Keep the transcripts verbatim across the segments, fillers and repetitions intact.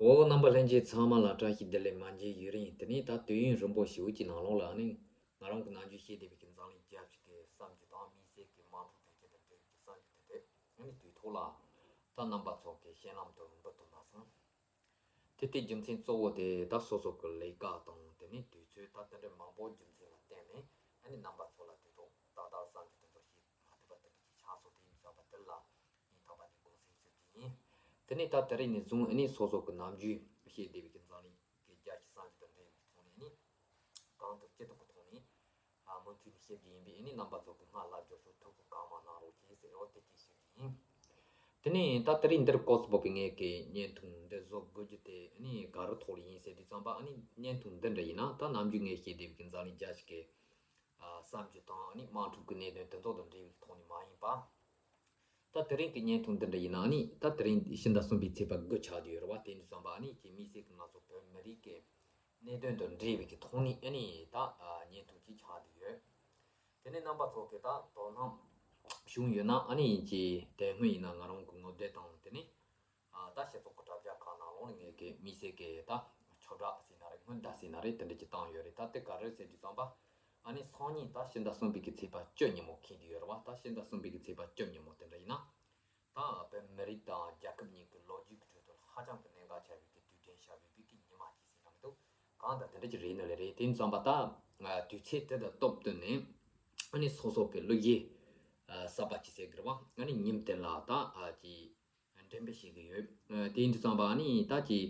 འོ། རྣམ་པ་ལྷན་རྒྱས་ཚང་མ་ལ་བཀྲ་ཤིས་བདེ་ལེགས། མ་མཇལ་ཡུན་རིང་། དེ་ནས་ད་དུས་ཡུན་རིང་པོ་ཞིག་གི་ནང་ལོགས་ལ་ནི་ང་རང་གི་ནམ་རྒྱུན་བཤད་བསྡད་པའི་གི་འཛམ་གླིང་རྒྱལ་སྤྱི་གི་གསར་འགྱུར་དང་། དམིགས་བསལ་གྱི་དམངས་ཁྲོད་བོད་སྐད་དང་འབྲེལ་བའི་གི་གསར་འགྱུར་དེ་འདྲ་དེ་ནི་དུས་ཐོག་ལ་ད་རྣམ་པ་ཚོ་གི་སྤྱན་ལམ་དུ་འབུལ་ཐུབ་མ་སོང་། དེ་ལྟའི་རྒྱུ་མཚན་གཙོ་བོ་དེ་ད་སོ་སོ་གི་ལས་ཀ་དང་། དེ་ནས་དུས་ཚོད་ད་དེ་འདྲ་མང་པོ་རྒྱུ་མཚན་ལ་བརྟེན་ནས། ཨ་ནི་རྣམ་པ་ཚོ་ལ་དུས་ཐོག་ཏག་ཏག་གསར་འགྱུར་དེ་ཚོ་བཤད་མ་ཐུབ་པ་དེ་འདྲ་ཅིག་ཆགས་སོང་། དེ་ཡིན་ཙང་པ་དེ་ལ་སྙིང་ཐག་པ་ནས་དགོངས་སེལ་ཞུ་རྒྱུ་ཡིན། དེ་ནས་ད་དེ་རིང་ནས་བཟུང་ཨ་ནི་སོ་སོ་གི་ནམ་རྒྱུན་བཤད་བསྡད་པའི་གི་འཛམ་གླིང་གི་རྒྱལ་སྤྱིའི་གསར་འགྱུར་དང་འབྲེལ་བའི་ཐོག་ནས་ནི་གང་ཐུབ་ཅི་ཐུབ་ཀྱི་ཐོག་ནས། ཨ། མུ་མཐུད་ནས་བཤད་རྒྱུ་ཡིན་པས། ཨ་ནི་རྣམ་པ་ཚོ་གི་སྔ་ལ་རྒྱབ་སྐྱོར་ཐུབ་ཀྱི་གང་མང་གནང་རོགས་གྱིས་ཟེར། འོ་དེ་གཅིག་ཞུ་རྒྱུ་ཡིན། དེ་ནས་ད་དེ་རིང་འདིར་ཀོ་སི་པོ་གི་ངས་ཀྱི་བརྙན་ཐུང་འདི་བཟོ་དགོས་རྒྱུ་དེ་ཨ་ནི་ག་རེ་ཐོག་ལ་ཡིན་ཟེར་དུས་ཙམ་པ། ཨ་ནི་བརྙན་ཐུང་འདི་འདྲ་ཡིན་ན་ད་ནམ་རྒྱུན་ངས་བཤད་བསྡད་པའི་གི་འཛམ་གླིང་རྒྱལ་སྤྱི་གི་ཨ་གསར་འགྱུར་དང་། ཨ་ནི་དམངས་ཁྲོད་ཀྱི་གནད་དོན་དེ་ཚོ་དང་འབྲེལ་བའི་ཐོག་ནས་མ་ཡིན་པ། ད་དེ་རིང་གི་བརྙན་ཐུང་འདི་འདྲ་ཡིན་ན། ཨ་ནི་ད་དེ་རིང་ཕྱི་ཟླ་གསུམ་པའི་ཚེས་པ་དགུ་ཆགས་བསྡད་ཡོད་རེད་པ། དེ་ཡིན་དུས་ཙམ་པ་ཨ་ནི་ཀྱི་དམིགས་བསལ་གྱི་ང་ཚོ་བོད་མི་རིགས་ཀྱི་གནད་དོན་དང་འབྲེལ་བའི་གི་ཐོག་ནས་ཨ་ནི་ད་ཨ་བརྙན་ཐུང་ཅིག་ཆགས་བསྡད་ཡོད། དེ་ནས་རྣམ་པ་ཚོ་གི་ད་དོ་སྣང་བྱུང་ཡོད་ན། ཨ་ནི་ཀྱི་དེ་སྔོན་ཡིན་ན་ང་རང་གི་ངོ་དེབ་དང་། དེ་ནས་ཨ་ད་སྤྱི་ཚོགས་ཀྱི་དྲ་རྒྱ་ཁག་ནང་ལོགས་ནས་ངས་ཀྱི་དམིགས་བསལ་གྱི་ད་ཁྱབ་བསྒྲགས་ཟེར་ན་རེད། སྔོན་བརྡ་ཟེར་ན་རེད། དེ་འདྲ་ཅིག་བཏང་ཡོད་རེད། ད་དེ་ག་རེ་ཟེར་དུས་ཙམ་པ། ཨ་ནི་སང་ཉིན་ད་ཕྱི་ཟླ་གསུམ་པའི་གི་ཚེས་པ་བཅུ་ཉིན་མོ་འཁེལ་བསྡད་ཡོད་རེད་པ། ད་ཕྱི་ཟླ་གསུམ་པའི་གི་ཚེས་པ་བཅུ་ཉིན་མོ་དེ་འདྲ་ཡིན་ན། ད་བོད་མི་རིགས་དང་རྒྱལ་ཁབ་གཉིས་ཀྱི་ལོ་རྒྱུས་ཀྱི་ཁྲོད་དུ་ཧ་ཅང་གི་གནད་འགག་ཆེ་བའི་གི་དུས་དྲན་བྱ་བའི་བོད་ཀྱི་ཉི་མ་ཅིག་ཟེར་ན་མི་འདུག། གང་ལྟར་དེ་འདྲ་ཅིག་རེད་ནི་ལས་རེད། དེ་ཡིན་ཙམ་པ་ད་དུས་ཚོད་དེ་དང་སྟབས་བསྟུན་ནས་ཨ་ནི་སོ་སོ་གི་གླུ་གཞས་གསར་པ་ཅིག་ཟེར་གི་རེད་པ། ཨ་ནི་ཉིན་དེ་ལ་ད་ཅིག་འགྲེམས་སྤེལ་བྱེད་ཀྱི་ཡོད། དེ་ཡིན་དུས་ཙམ་པ་ཨ་ནི་ད་ཅིག་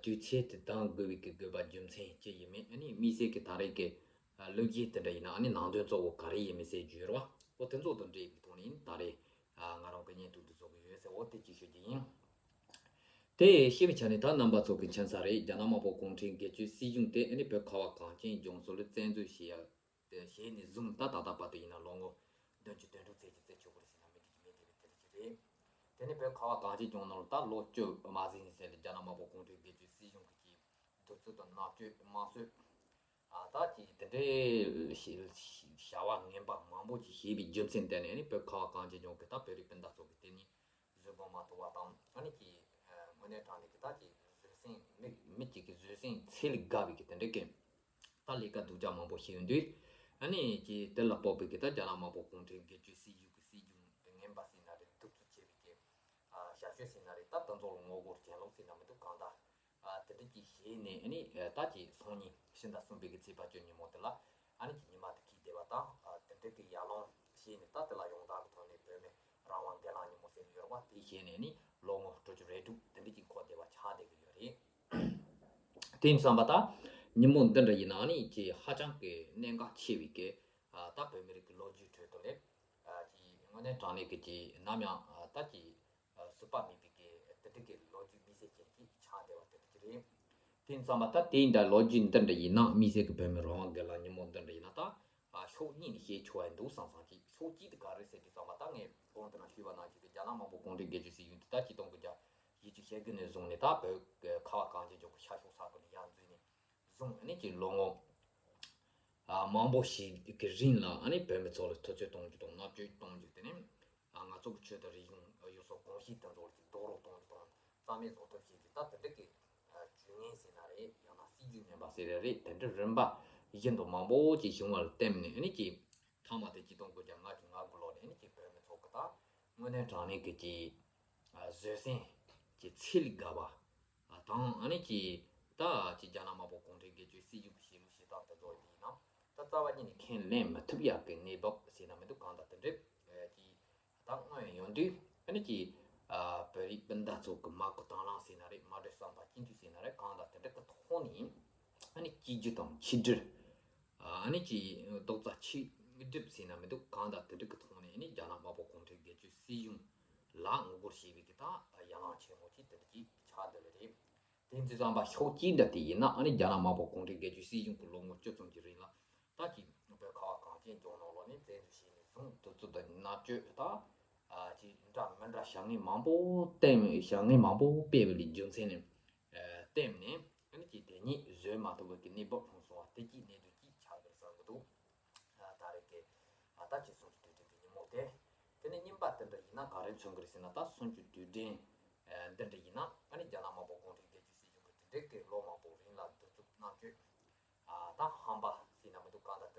དུས་ཚོད་དེ་དང་དགོས་པའི་གི་དགོས་པ་རྒྱུ་མཚན་ཅི་ཡིན་མིན། ཨ་ནི་དམིགས་བསལ་གྱི་ད་རེས་ཀྱི་གླུ་གཞས་དེ་འདྲ་ཡིན་ན་ཨ་ནི་ནང་དོན་གཙོ་བོ་ག་རེ་ཡིན་མིན་ཟེར་རྒྱུ་རེད་པ། འོ་དེ་ཚོ་དང་འབྲེལ་བའི་ཐོག་ནས་ད་རེས་ང་རང་གི་བརྙན་ཐུང་འདི་བཟོ་གི་ཡོད་ཟེར། འོ་དེ་གཅིག་ཞུ་རྒྱུ་ཡིན། དེ་ཤེས་པའི་ཆ་ནས་ད་རྣམ་པ་ཚོ་གི་མཁྱེན་གསལ་རེད། རྒྱ་ནག་དམར་པོ་གུང་ཁྲན་སྒེར་གཅོད་སྲིད་གཞུང་དེ་ཨ་ནི་བོད་ཁ་བ་གངས་ཅན་ལྗོངས་སུ་ལ་བཙན་འཛུལ་བྱས་ཡ། དེ་བྱས་ནས་བཟུང་ད་ད་ལྟ་བར་དུ་ཡིན་ན་ལོ་ངོ་བདུན་ཅུ་དོན་དྲུག་ཙམ་ཅིག་བརྩི་ཆོག་གི་རེད་ཟེར་ན་མི་འགྲིག་གི་མེད་ཀྱི་རེད། དེ་འདྲ་ཅིག་རེད། དེ་ནས་བོད་ཁ་བ་གངས་ཅན་ལྗོངས་ནང་ལ་ད་ལོ་བཅུ་མ་ཟིན་ཟིན་ལ་རྒྱ་ནག་དམར་པོ་གུང་ཁྲན་སྒེར་གཅོད་སྲིད་གཞུང་གི་ཀྱི་གདུག་རྩུབ་དང་མནར་གཅོད་དམར་གསོད། ཨ་ད་ཀྱི་དེ་འདྲའི་བྱ་བ་ངན་པ་མང་པོ་ཅིག་བྱས་པའི་རྒྱུ་མཚན་བརྟེན་ནས་ནི་བོད་ཁ་བ་གངས་ཅན་ལྗོངས་ཀྱི་ད་བོད་རིགས་སྤུན་ཟླ་ཚོ་གི་དེ་ནི་བཟོད་སྒོམ་མ་ཐུབ་པ་དང་། ཨ་ནི་ཀྱི་དངོས་གནས་དྲང་གནས་ཀྱི་ད་ཀྱི་བཟོད་བསྲན་མི་མི་གཅིག་གི་བཟོད་བསྲན་ཚད་ལས་བརྒལ་བའི་ཀྱི་དེ་འདྲའི་ཀྱི་ད་ལས་ཀ་སྡུག་ཅག་མང་པོ་བྱས་ཡོང་དུས། ཨ་ནི་ཀྱི་དེ་ལ་དཔག་པའི་ཀྱི་ད་རྒྱ་ནག་དམར་པོ་གུང་ཁྲན་སྒེར་གཅོད་སྲིད་གཞུང་གི་སྲིད་གཞུང་ངན་པ་ཟེར་ན་རེད། གདུག་རྩུབ་ཆེ་བའི་ཀྱི་ཨ་ཞབས་ཞུ་ཟེར་ན་རེད། ད་དེ་ཚོ་ལ་ངོ་རྒོལ་གྱེན་ལོག་ཟེར་ན་མི་འདུག། གང་ལྟར། ཨ་དེ་འདྲ་ཅིག་བྱས་ནས་ཨ་ནི་ཨ་ད་ཅིག་སང་ཉིན་ཕྱི་ཟླ་གསུམ་པའི་གི་ཚེས་པ་བཅུ་ཉིན་མོ་དེ་ལ་ཨ་ནི་ཅིག་ཉི་མ་དེ་འཁེལ་བསྡད་པ་དང་། ཨ་དེ་འདྲ་གི་ཡར་ལངས་བྱས་ནས་ད་དེ་ལ་ཡོངས་གྲགས་ཀྱི་ཐོག་ནས་བོད་མི་རང་དབང་སྒེར་ལངས་ཉིན་མོ་ཟེར་ཡོད་རེད་པ། དེ་བྱས་ནས་ཨ་ནི་ལོ་ངོ་དྲུག་ཅུ་རེ་དྲུག་དེ་འདྲ་ཅིག་འཁོར་བསྡད་པ་ཆགས་བསྡད་ཀྱི་ཡོད་རེད། དེ་ཡིན་བསམ་པ་ད་ཉིན་མོ་འདི་འདྲ་ཡིན་ན་ཨ་ནི་ཅིག་ཧ་ཅང་གི་གནད་འགག་ཆེ་བའི་གི་ཨ་ད་བོད་མི་རིགས་ཀྱི་ལོ་རྒྱུས་ཁྲོད་དུ་ལས་ཨ་ཅིག་དངོས་གནས་དྲང་གནས་ཀྱི་ཅིག་ནམ་ཡང་ཨ་ད་ཅིག་ཨ་ཟུག་པ་མེད་པའི་གི་དེ་འདྲ་གི་ལོ་རྒྱུས་དམིགས་བསལ་ཅན་ཅིག་ཆགས་བསྡད་པ་དེ་འདྲ་ཅིག་རེད། དེ་ཡིན་བསམ་པ་ད་དེ་ཡིན་ད་ལོ་རྒྱུས་འདི་འདྲ་ཡིན་ན། དམིགས་བསལ་གྱི་བོད་མི་རང་དབང་སྒེར་ལངས་ཉིན་མོ་འདི་འདྲ་ཡིན་ན་ད་ཨ་ཕྱོགས་གཉིས་ནས་བཤད་ཆོག་པ་འདུག་བསམ་བསམ་ཅིག། ཕྱོགས་གཅིག་དེ་ག་རེ་ཟེར་དུས་ཙམ་པ་ད་ངས་གོང་དུ་ནང་ཞུས་པ་ནང་བཞིན་གྱི་རྒྱ་ནག་དམར་པོ་གུང་ཁྲན་སྒེར་གཅོད་སྲིད་གཞུང་དེ་ད་ཆིག་སྟོང་དགུ་བརྒྱ་བཞི་བཅུ་ཞེ་དགུ་ནས་བཟུང་ནས་ད་བོད་ཁ་བ་གངས་ཅན་ལྗོངས་ཀྱི་ཤར་ཕྱོགས་ས་ཁུལ་ནས་ཡར་འཛུལ་ནས་བཟུང་། ཨ་ནི་ཅིག་ལོ་ངོ་ཨ་མང་པོ་ཞིག་གི་རིང་ལ་ཨ་ནི་བོད་མི་ཚོ་ལ་འཐབ་རྩོད་གཏོང་རྒྱུ་དང་མནར་གཅོད་གཏོང་རྒྱུ། དེ་ནས་ཨ་ང་ཚོ་གི་ཆོས་དང་རིག་གཞུང་ཡུལ་སྲོལ་གོམས་གཤིས་དེ་ཚོ་ལ་ཅིག་རྡོག་རོལ་གཏོང་རྒྱུ་དང་རྩ་མེད་བཟོ་ཐབས་བྱེད་རྒྱུ། ད་དེ་འདྲ་གི་ཨ་ཇུས་ངན་ཟེར་ན་རེད། ཡང་ན་སྲིད་ཇུས་ངན་པ་ཟེར་ན་རེད། དེ་འདྲ་རིམ་པ་བཞིན་དུ་མང་པོ་ཅིག་བྱུང་བ་ལ་བརྟེན་ནས་ཨ་ནི་ཅིག་མཐའ་མ་དེ་ཆིག་སྟོང་དགུ་བརྒྱ་ལྔ་བཅུ་ང་དགུ་ལོ་ནས་ཨ་ནི་ཅིག་བོད་མི་ཚོ་གི་ད་དངོས་གནས་དྲང་གནས་ཀྱི་ཅིག་ཨ་བཟོད་བསྲན་གྱི་ཚད་ལས་བརྒལ་བ། ཨ་དང་ཨ་ནི་ཀྱི་ད་ཀྱི་རྒྱ་ནག་དམར་པོ་གུང་ཁྲན་སྒེར་གཅོད་སྲིད་གཞུང་གི་བྱེད་ལུགས་བྱེད་སྟངས་དེ་ཚོ་ཡིན་ན། ད་རྩ་བ་ཉིད་ནས་ཁས་ལེན་མི་ཐུབ་ཡག་གི་གནས་བབ་ཟེར་ན་མི་འདུག། གང་ལྟར་དེ་འདྲའི་ཀྱི་ད་མངོན་ཡོང་དུས་ཨ་ནི་ཀྱི་ཨ་བོད་རིགས་སྤུན་ཟླ་ཚོ་གི་མ་གི་དང་བླངས་ཟེར་ན་རེད། མ་གྲོས་བསམ་པ་གཅིག་མཐུན་ཟེར་ན་རེད། གང་ལྟར་དེ་འདྲ་གི་ཐོག་ནས་ཨ་ནི་གཅིག་གྱུར་དང་ཆིག་སྒྲིལ། ཨ་ནི་ཀྱི་རྡོག་རྩ་ཆིག་སྒྲིལ་ཟེར་ན་མི་འདུག། གང་ལྟར་དེ་འདྲ་གི་ཐོག་ནས་ཨ་ནི་རྒྱ་ནག་དམར་པོ་གུང་ཁྲན་སྒེར་གཅོད་སྲིད་གཞུང་ལ་ངོ་རྒོལ་བྱེད་པའི་གི་ད་ཡར་ལངས་ཆེན་མོ་ཅིག་དེ་འདྲ་ཅིག་ཆགས་བསྡད་པ་རེད། དེ་ཚོ་ཚང་མ་ཕྱོགས་གཅིག་འདྲ་དེ་ཡིན་ན། ཨ་ནི་རྒྱ་ནག་དམར་པོ་གུང་ཁྲན་སྒེར་གཅོད་སྲིད་གཞུང་གི་ལོ་ངོ་བཅུ་ཙམ་གྱི་རིང་ལ་ད་ཅིག་བོད་ཁ་བ་གངས་ཅན་ལྗོངས་ནང་ལོགས་ནས་བཙན་འཛུལ་བྱས་ནས་བཟུང་། གདུག་རྩུབ་དང་མནར་གཅོད་དང་ཨ་ཅིག་འདྲ་མི་འདྲ་བྱ་ངན་མང་པོ་བསྟན། བྱ་ངན་མང་པོ་སྤེལ་བའི་རྒྱུ་མཚན་ནས་ཨ་བརྟེན་ནས་ཨ་ནི་ཅིག་དེ་ཉིད་བཟོད་མ་ཐུབ་པའི་གི་གནས་བབ་ལྷུང་སོང་བ་དེ་ཅིག་གནད་དོན་ཅིག་ཆགས་པར་བསམ་གི་འདུག། ཨ་ད་རེས་ཀྱི་ཨ་ད་ཅིག་གསུམ་བཅུ་དུས་དྲན་གྱི་ཉིན་མོ་དེ། དེ་ནས་རྙིང་པ་དེ་འདྲ་ཡིན་ན་ག་རེ་མཚོན་གི་རེད་ཟེར་ན། ད་གསུམ་བཅུ་དུས་དྲན་ཨ་འདི་འདྲ་ཡིན་ན་ཨ་ནི་རྒྱ་ནག་དམར་པོ་གུང་ཁྲན་སྒེར་གཅོད་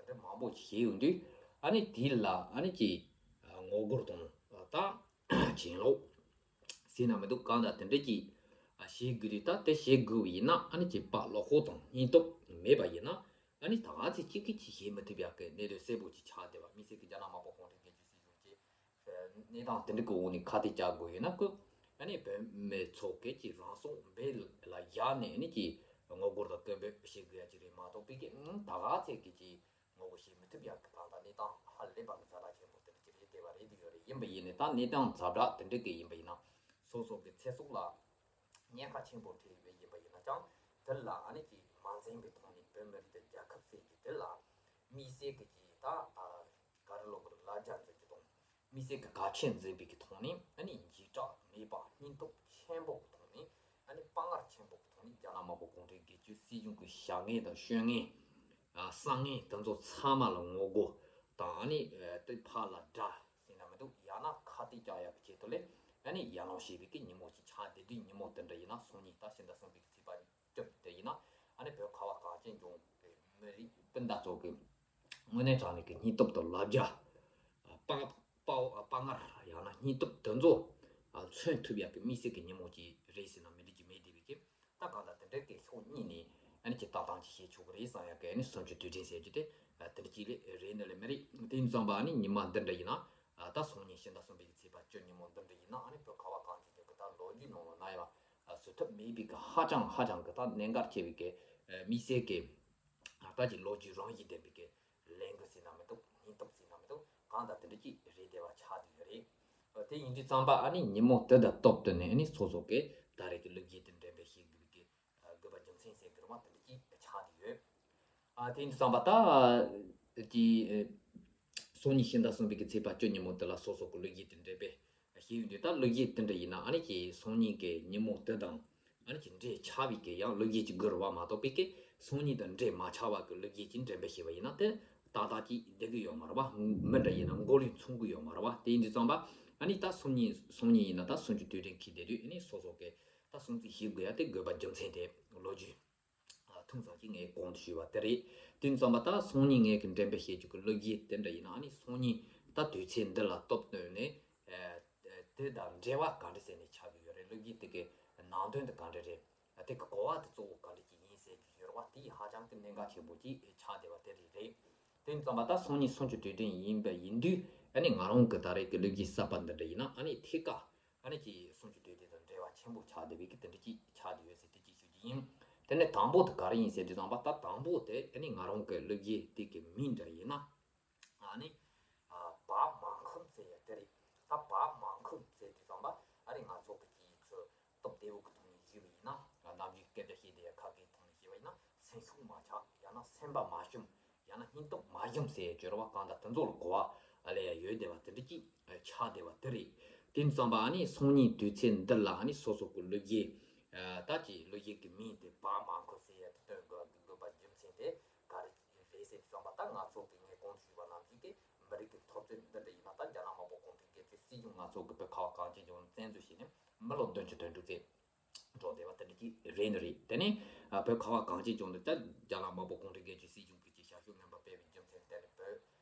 དེ་མང་པོ་ཞིག་བཤད་ཡོང་དུས། ཨ་ནི་དེ་ལ་ཨ་ནི་ཀྱི་ངོ་རྒོལ་དང་ད་གྱེན་ལོག་ཟེར་ན་མི་འདུག། གང་ལྟར་དེ་འདྲ་ཅིག་བྱེད་དགོས་དུས། ད་དེ་བྱེད་དགོས་པ་ཡིན་ན། ཨ་ནི་ཀྱི་བློ་ཁོག་དང་སྙིང་སྟོབས་མེད་པ་ཡིན་ན། ཨ་ནི་ད་ག་ཚོད་ཅིག་གིས་ཅིག་བྱེད་མི་ཐུབ་ཡག་གི་གནད་དོན་གསལ་པོ་ཅིག་ཆགས་བསྡད་པ། དམིགས་བསལ་གྱི་རྒྱ་ནག་དམར་པོ་གུང་ཁྲན་སྒེར་གཅོད་སྲིད་གཞུང་གི་གནས་སྟངས་དེ་འདྲ་གི་འོག་ནས་ཁ་གཏད་བཅག་དགོས་ཡོད་ན། ཁོ་ཨ་ནི་བོད་མི་ཚོ་གི་ཅིག་རང་སྲོག་འབེན་ལ་བཞག་ནས་ཨ་ནི་ཅིག་ངོ་རྒོལ་དང་སྐད་འབོད་བྱེད་དགོས་ཡ་ཅིག་རེད་མ་གཏོགས། པའི་གི་ད་ག་ཚོད་ཀྱི་ཅིག་ངོ་རྒོལ་བྱེད་མི་ཐུབ་ཡག་གི་གང་ལྟར་གནས་སྟངས་ཧ་ལས་པ་གི་ཛ་དྲག་ཆེན་པོ་དེ་འདྲ་ཅིག་རེད་བསྡད་པ་རེད་འདུག་ཡོད་རེད། ཡིན་པ་ཡིན་ནའི་ད་གནས་སྟངས་ཛ་དྲག་དེ་འདྲ་གི་ཡིན་པ་ཡིན་ན། སོ་སོ་གི་ཚེ་སྲོག་ལ་ཉེན་ཁ་ཆེན་པོ་འཕྲད་ཡོད་པ་ཡིན་པ་ཡིན་ན་ཀྱང་། དེ་ལ་ཨ་ནི་ཅིག་མ་འཛེམས་པའི་ཐོག་ནས་བོད་མི་རིགས་དང་རྒྱལ་ཁབ་ཟེར་གྱི་དེ་ལ་དམིགས་བསལ་གྱི་ཅིག་ད་ག་རེ་ལབ་དགོས་རེད། ལབ་རྒྱ་འཛིན་གྱི་དང་། དམིགས་བསལ་གྱི་གལ་ཆེན་འཛིན་པའི་གི་ཐོག་ནས། ཨ་ནི་འཇིགས་སྐྲག་མེད་པ་སྙིང་སྟོབས་ཆེན་པོ་གི་ཐོག་ནས། ཨ་ནི་དཔའ་ངར་ཆེན་པོ་གི་ཐོག་ནས་རྒྱ་ནག་དམར་པོ་གུང་ཁྲན་སྒེར་གཅོད་སྲིད་གཞུང་གི་བྱ་ངན་དང་སྤྱོད་ངན། ཨ་བསམ་ངན་དེ་ཚོ་ཚང་མ་ལ་ངོ་རྒོལ་དང་། ཨ་ནི་ཨ་དེ་ཕར་ལ་དགྲ་ཟེར་ན་མི་འདུག། ཡང་ན་ཁ་གཏད་བཅག་ཡག་གི་ཆེད་དུ་ལས། ཨ་ནི་ཡར་ལངས་བྱེད་པའི་གི་ཉིན་མོ་ཅིག་ཆགས་བསྡད་དུས། ཉིན་མོ་དེ་འདྲ་ཡིན་ན་སང་ཉིན་ད་ཕྱི་ཟླ་གསུམ་པའི་གི་ཚེས་པ་བཅུ་དེ་ཡིན་ན། ཨ་ནི་བོད་ཁ་བ་གངས་ཅན་ལྗོངས་ཀྱི་མི་རིགས་སྤུན་ཟླ་ཚོ་གི་དངོས་གནས་དྲང་གནས་ཀྱི་སྙིང་སྟོབས་དང་ལབ་རྒྱ། དཔའ་དཔའ་དཔའ་ངར། ཡང་ན་སྙིང་སྟོབས་དེ་ཚོ་མཚོན་ཐུབ་ཡག་གི་དམིགས་བསལ་གྱི་ཉིན་མོ་ཅིག་རེད་ཟེར་ན་མི་འགྲིག་རྒྱུ་མེད་བསྡད་པའི་གི། ད་གང་ལྟར་དེ་འདྲའི་གི་ཕྱོགས་གཉིས་ནས་ཨ་ནི་ཅིག་ལྟ་སྟངས་ཅིག་བྱེད་ཆོག་གི་རེད་བསམ་ཡག་གི་ཨ་ནི་གསུམ་བཅུ་དུས་དྲན་ཟེར་རྒྱུ་དེ། ཨ་དེ་འདྲ་ཅིག་ལས་རེད་ནི་ལས་མི་རེད། དེ་ཡིན་ཙང་པ་ཨ་ནི་ཉི་མ་འདི་འདྲ་ཡིན་ན། ཨ་ད་སང་ཉིན་ཕྱི་ཟླ་གསུམ་པའི་གི་ཚེས་པ་བཅུ་ཉིན་མོ་འདི་འདྲ་ཡིན་ན། ཨ་ནི་བོད་ཁ་བ་གངས་ཅན་ལྗོངས་ཀྱི་ད་ལོ་རྒྱུས་ནང་ལ་ན་ཡང་བཟོ་ཐབས་མེད་པའི་གི་ཧ་ཅང་ཧ་ཅང་གི་ད་གནད་འགག་ཆེ་བའི་གི་དམིགས་བསལ་གྱི་ད་ཅིག་ལོ་རྒྱུས་རང་བཞིན་ལྡན་པའི་གི་ལས་འགུལ་ཟེར་ན་མི་འདུག། སྙིང་སྟོབས་ཟེར་ན་མི་འདུག། གང་ལྟར་དེ་འདྲ་ཅིག་རེད་བསྡད་པ་ཆགས་བསྡད་ཡོད་རེད། ཨ་དེ་ཡིན་དུས་ཙམ་པ་ཨ་ནི་ཉིན་མོ་དེ་དང་སྟབས་བསྟུན་ནས་ཨ་ནི་སོ་སོ་གི་ད་རེས་ཀྱི་གླུ་གཞས་དེ་འགྲེམས་སྤེལ་བྱེད་དགོས་པའི་གི་དགོས་པ་རྒྱུ་མཚན་ཟེར་དགོས་རེད་པ། དེ་འདྲ་ཅིག་ཆགས་བསྡད་ཡོད། ཨ་དེ་ཡིན་དུས་ཙམ་པ་ད་ཀྱི་སང་ཉིན་ཕྱི་ཟླ་གསུམ་པའི་གི་ཚེས་པ་བཅུ་ཉིན་མོ་དེ་ལ་སོ་སོ་གི་གླུ་གཞས་དེ་འགྲེམས་སྤེལ་བྱས་ཡོང་དུས། ད་གླུ་གཞས་དེ་འདྲ་ཡིན་ན་ཨ་ནི་ཀྱི་སང་ཉིན་གི་ཉིན་མོ་དེ་དང་ཨ་ནི་ཀྱི་འབྲེལ་ཆགས་པའི་གི་ཡང་གླུ་གཞས་ཅིག་དགོས་རེད་པ། མ་གཏོགས་པའི་གི་སང་ཉིན་དང་འབྲེལ་མ་ཆགས་པ་གི་གླུ་གཞས་ཅིག་འགྲེམས་སྤེལ་བྱས་པ་ཡིན་ན་དེ་ཏག་ཏག་ཅིག་བསྡད་གི་ཡོད་མ་རེད་པ། མི་འདྲ་ཡིན་ན་མགོ་ལོག་མཚུངས་གི་ཡོད་མ་རེད་པ། དེ་ཡིན་དུས་ཙམ་པ་ཨ་ནི་ད་སང་ཉིན་སང་ཉིན་ཡིན་ན་ད་གསུམ་བཅུ་དུས་དྲན་འཁེལ་བསྡད་དུས། ཨ་ནི་སོ་སོ་གི་ད་སྲུང་བརྩི་བྱེད་དགོས་ཡ་དེ་དགོས་པ་རྒྱུ་མཚན་དེ་ལོ་རྒྱུས་ཐུང་ཙམ་ཅིག་ངས་གོང་དུ་ཞུས་པ་དེ་རེད། དེ་ཙམ་པ་ད་སང་ཉིན་ངས་ཀྱི་འགྲེམས་སྤེལ་བྱེད་རྒྱུ་གི་གླུ་གཞས་དེ་འདྲ་ཡིན་ན། ཨ་ནི་སང་ཉིན་ད་དུས་ཚེས་འདི་ལ་སྟབས་བསྟུན་ནས་ཨ་དེ་དང་འབྲེལ་བ་ག་འདྲ་ཟེར་ནས་ཆགས་ཀྱི་ཡོད་རེད། གླུ་གཞས་དེ་གི་ནང་དོན་དེ་ག་འདྲ་རེད། དེ་གི་གོ་བ་དེ་གཙོ་བོ་ག་འདྲ་ཅིག་ཡིན་ཟེར་གྱི་ཡོད་རེད་པ། དེ་ཧ་ཅང་གི་གནད་འགག་ཆེན་པོ་ཅིག་ཆགས་བསྡད་པ་དེ་རེད། རེད། དེ་ཙམ་པ་ད་སང་ཉིན་གསུམ་བཅུ་དུས་དྲན་ཡིན་པ་ཡིན་དུས། ཨ་ནི་ང་རང་གི་ད་རེས་ཀྱི་གླུ་གཞས་གསར་པ་འདི་འདྲ་ཡིན་ན་ཨ་ནི་ཐད་ཀར་ཨ་ནི་ཀྱི་གསུམ་བཅུ་དུས་དྲན་དང་འབྲེལ་བ་ཆེན་པོ་ཆགས་བསྡད་པའི་གི་དེ་འདྲ་ཅིག་ཆགས་བསྡད་ཡོད་ཟེར་དེ་ཅིག་ཞུ་རྒྱུ་ཡིན། དེ་ནས་དང་པོ་དེ་ག་རེ་ཡིན་ཟེར་དུས་ཙམ་པ། ད་དང་པོ་དེ་ཨ་ནི་ང་རང་གི་གླུ་གཞས་དེ་གི་མིང་འདྲ་ཡིན་ན། ཨ་ནི་ཨ་བག་མང་ཁུག་ཟེར་ཡ་དེ་རེད། ད་བག་མང་ཁུག་ཟེར་དུས་ཙམ་པ་ཨ་ནི་ང་ཚོ་གི་ཅིག་ཚོ་སྟོབས་བདེ་བོ་གི་ཐོག་ནས་ཞུས་པ་ཡིན་ན། ཨ་ནམ་རྒྱུན་སྐད་ཆ་བཤད་བསྡད་ཡ་ཁ་སྐད་ཐོག་ནས་བཤད་པ་ཡིན་ན། སེམས་ཤུགས་མ་ཆག། ཡང་ན་སེམས་པ་མ་ཞུམ། ཡང་ན་སྙིང་སྟོབས་མ་ཞུམ་ཟེར་ཡ་ཅིག་ཡོད་རེད་པ། གང་ལྟར་དེ་ཚོ་ལ་གོ་བ་ཨ་ལེ་ཡ་ཡོད་བསྡད་པ་དེ་འདྲ་ཅིག་ཆགས་བསྡད་པ་དེ་རེད། དེ་ཙམ་པ་ཨ་ནི་སང་ཉིན་དུས་ཚེས་འདི་ལ་ཨ་ནི་སོ་སོ་གི་གླུ་གཞས། ཨ་ད་ཅིག་གླུ་གཞས་ཀྱི་མིང་དེ་བག་མང་ཁུག་ཟེར་ཡ་དེ་བཏོན་དགོས་དགོས་པ་རྒྱུ་མཚན་དེ་ག་རེ་རེད་ཟེར་དུས་ཙམ་པ། ད་ང་ཚོ་གི་ངས་གོང་དུ་ཞུས་པ་ནང་བཞིན་གྱི་མི་རིགས་ཀྱི་འཐབ་རྩོད་འདི་འདྲ་ཡིན་ན། ད་རྒྱ་ནག་དམར་པོ་གུང་ཁྲན་སྒེར་གཅོད་སྲིད་གཞུང་ང་ཚོ་གི་བོད་ཁ་བ་གངས་ཅན་ལྗོངས་བཙན་འཛུལ་བྱས་ནས་མི་ལོ་བདུན་ཅུ་དོན་དྲུག་ཙམ་འགྲོ་བསྡད་པ་དེ་འདྲ་ཅིག་རེད་ནི་རེད། དེ་ནས་ཨ་བོད་ཁ་བ་གངས་ཅན་ལྗོངས་འདི་ད་རྒྱ་ནག་དམར་པོ་གུང་ཁྲན་སྒེར་གཅོད་སྲིད་གཞུང་གིས་ཅིག་ཞབས་ཞུ་ངན་པ་སྤེལ་བའི་རྒྱུ་མཚན་དེ་ནི་བོད་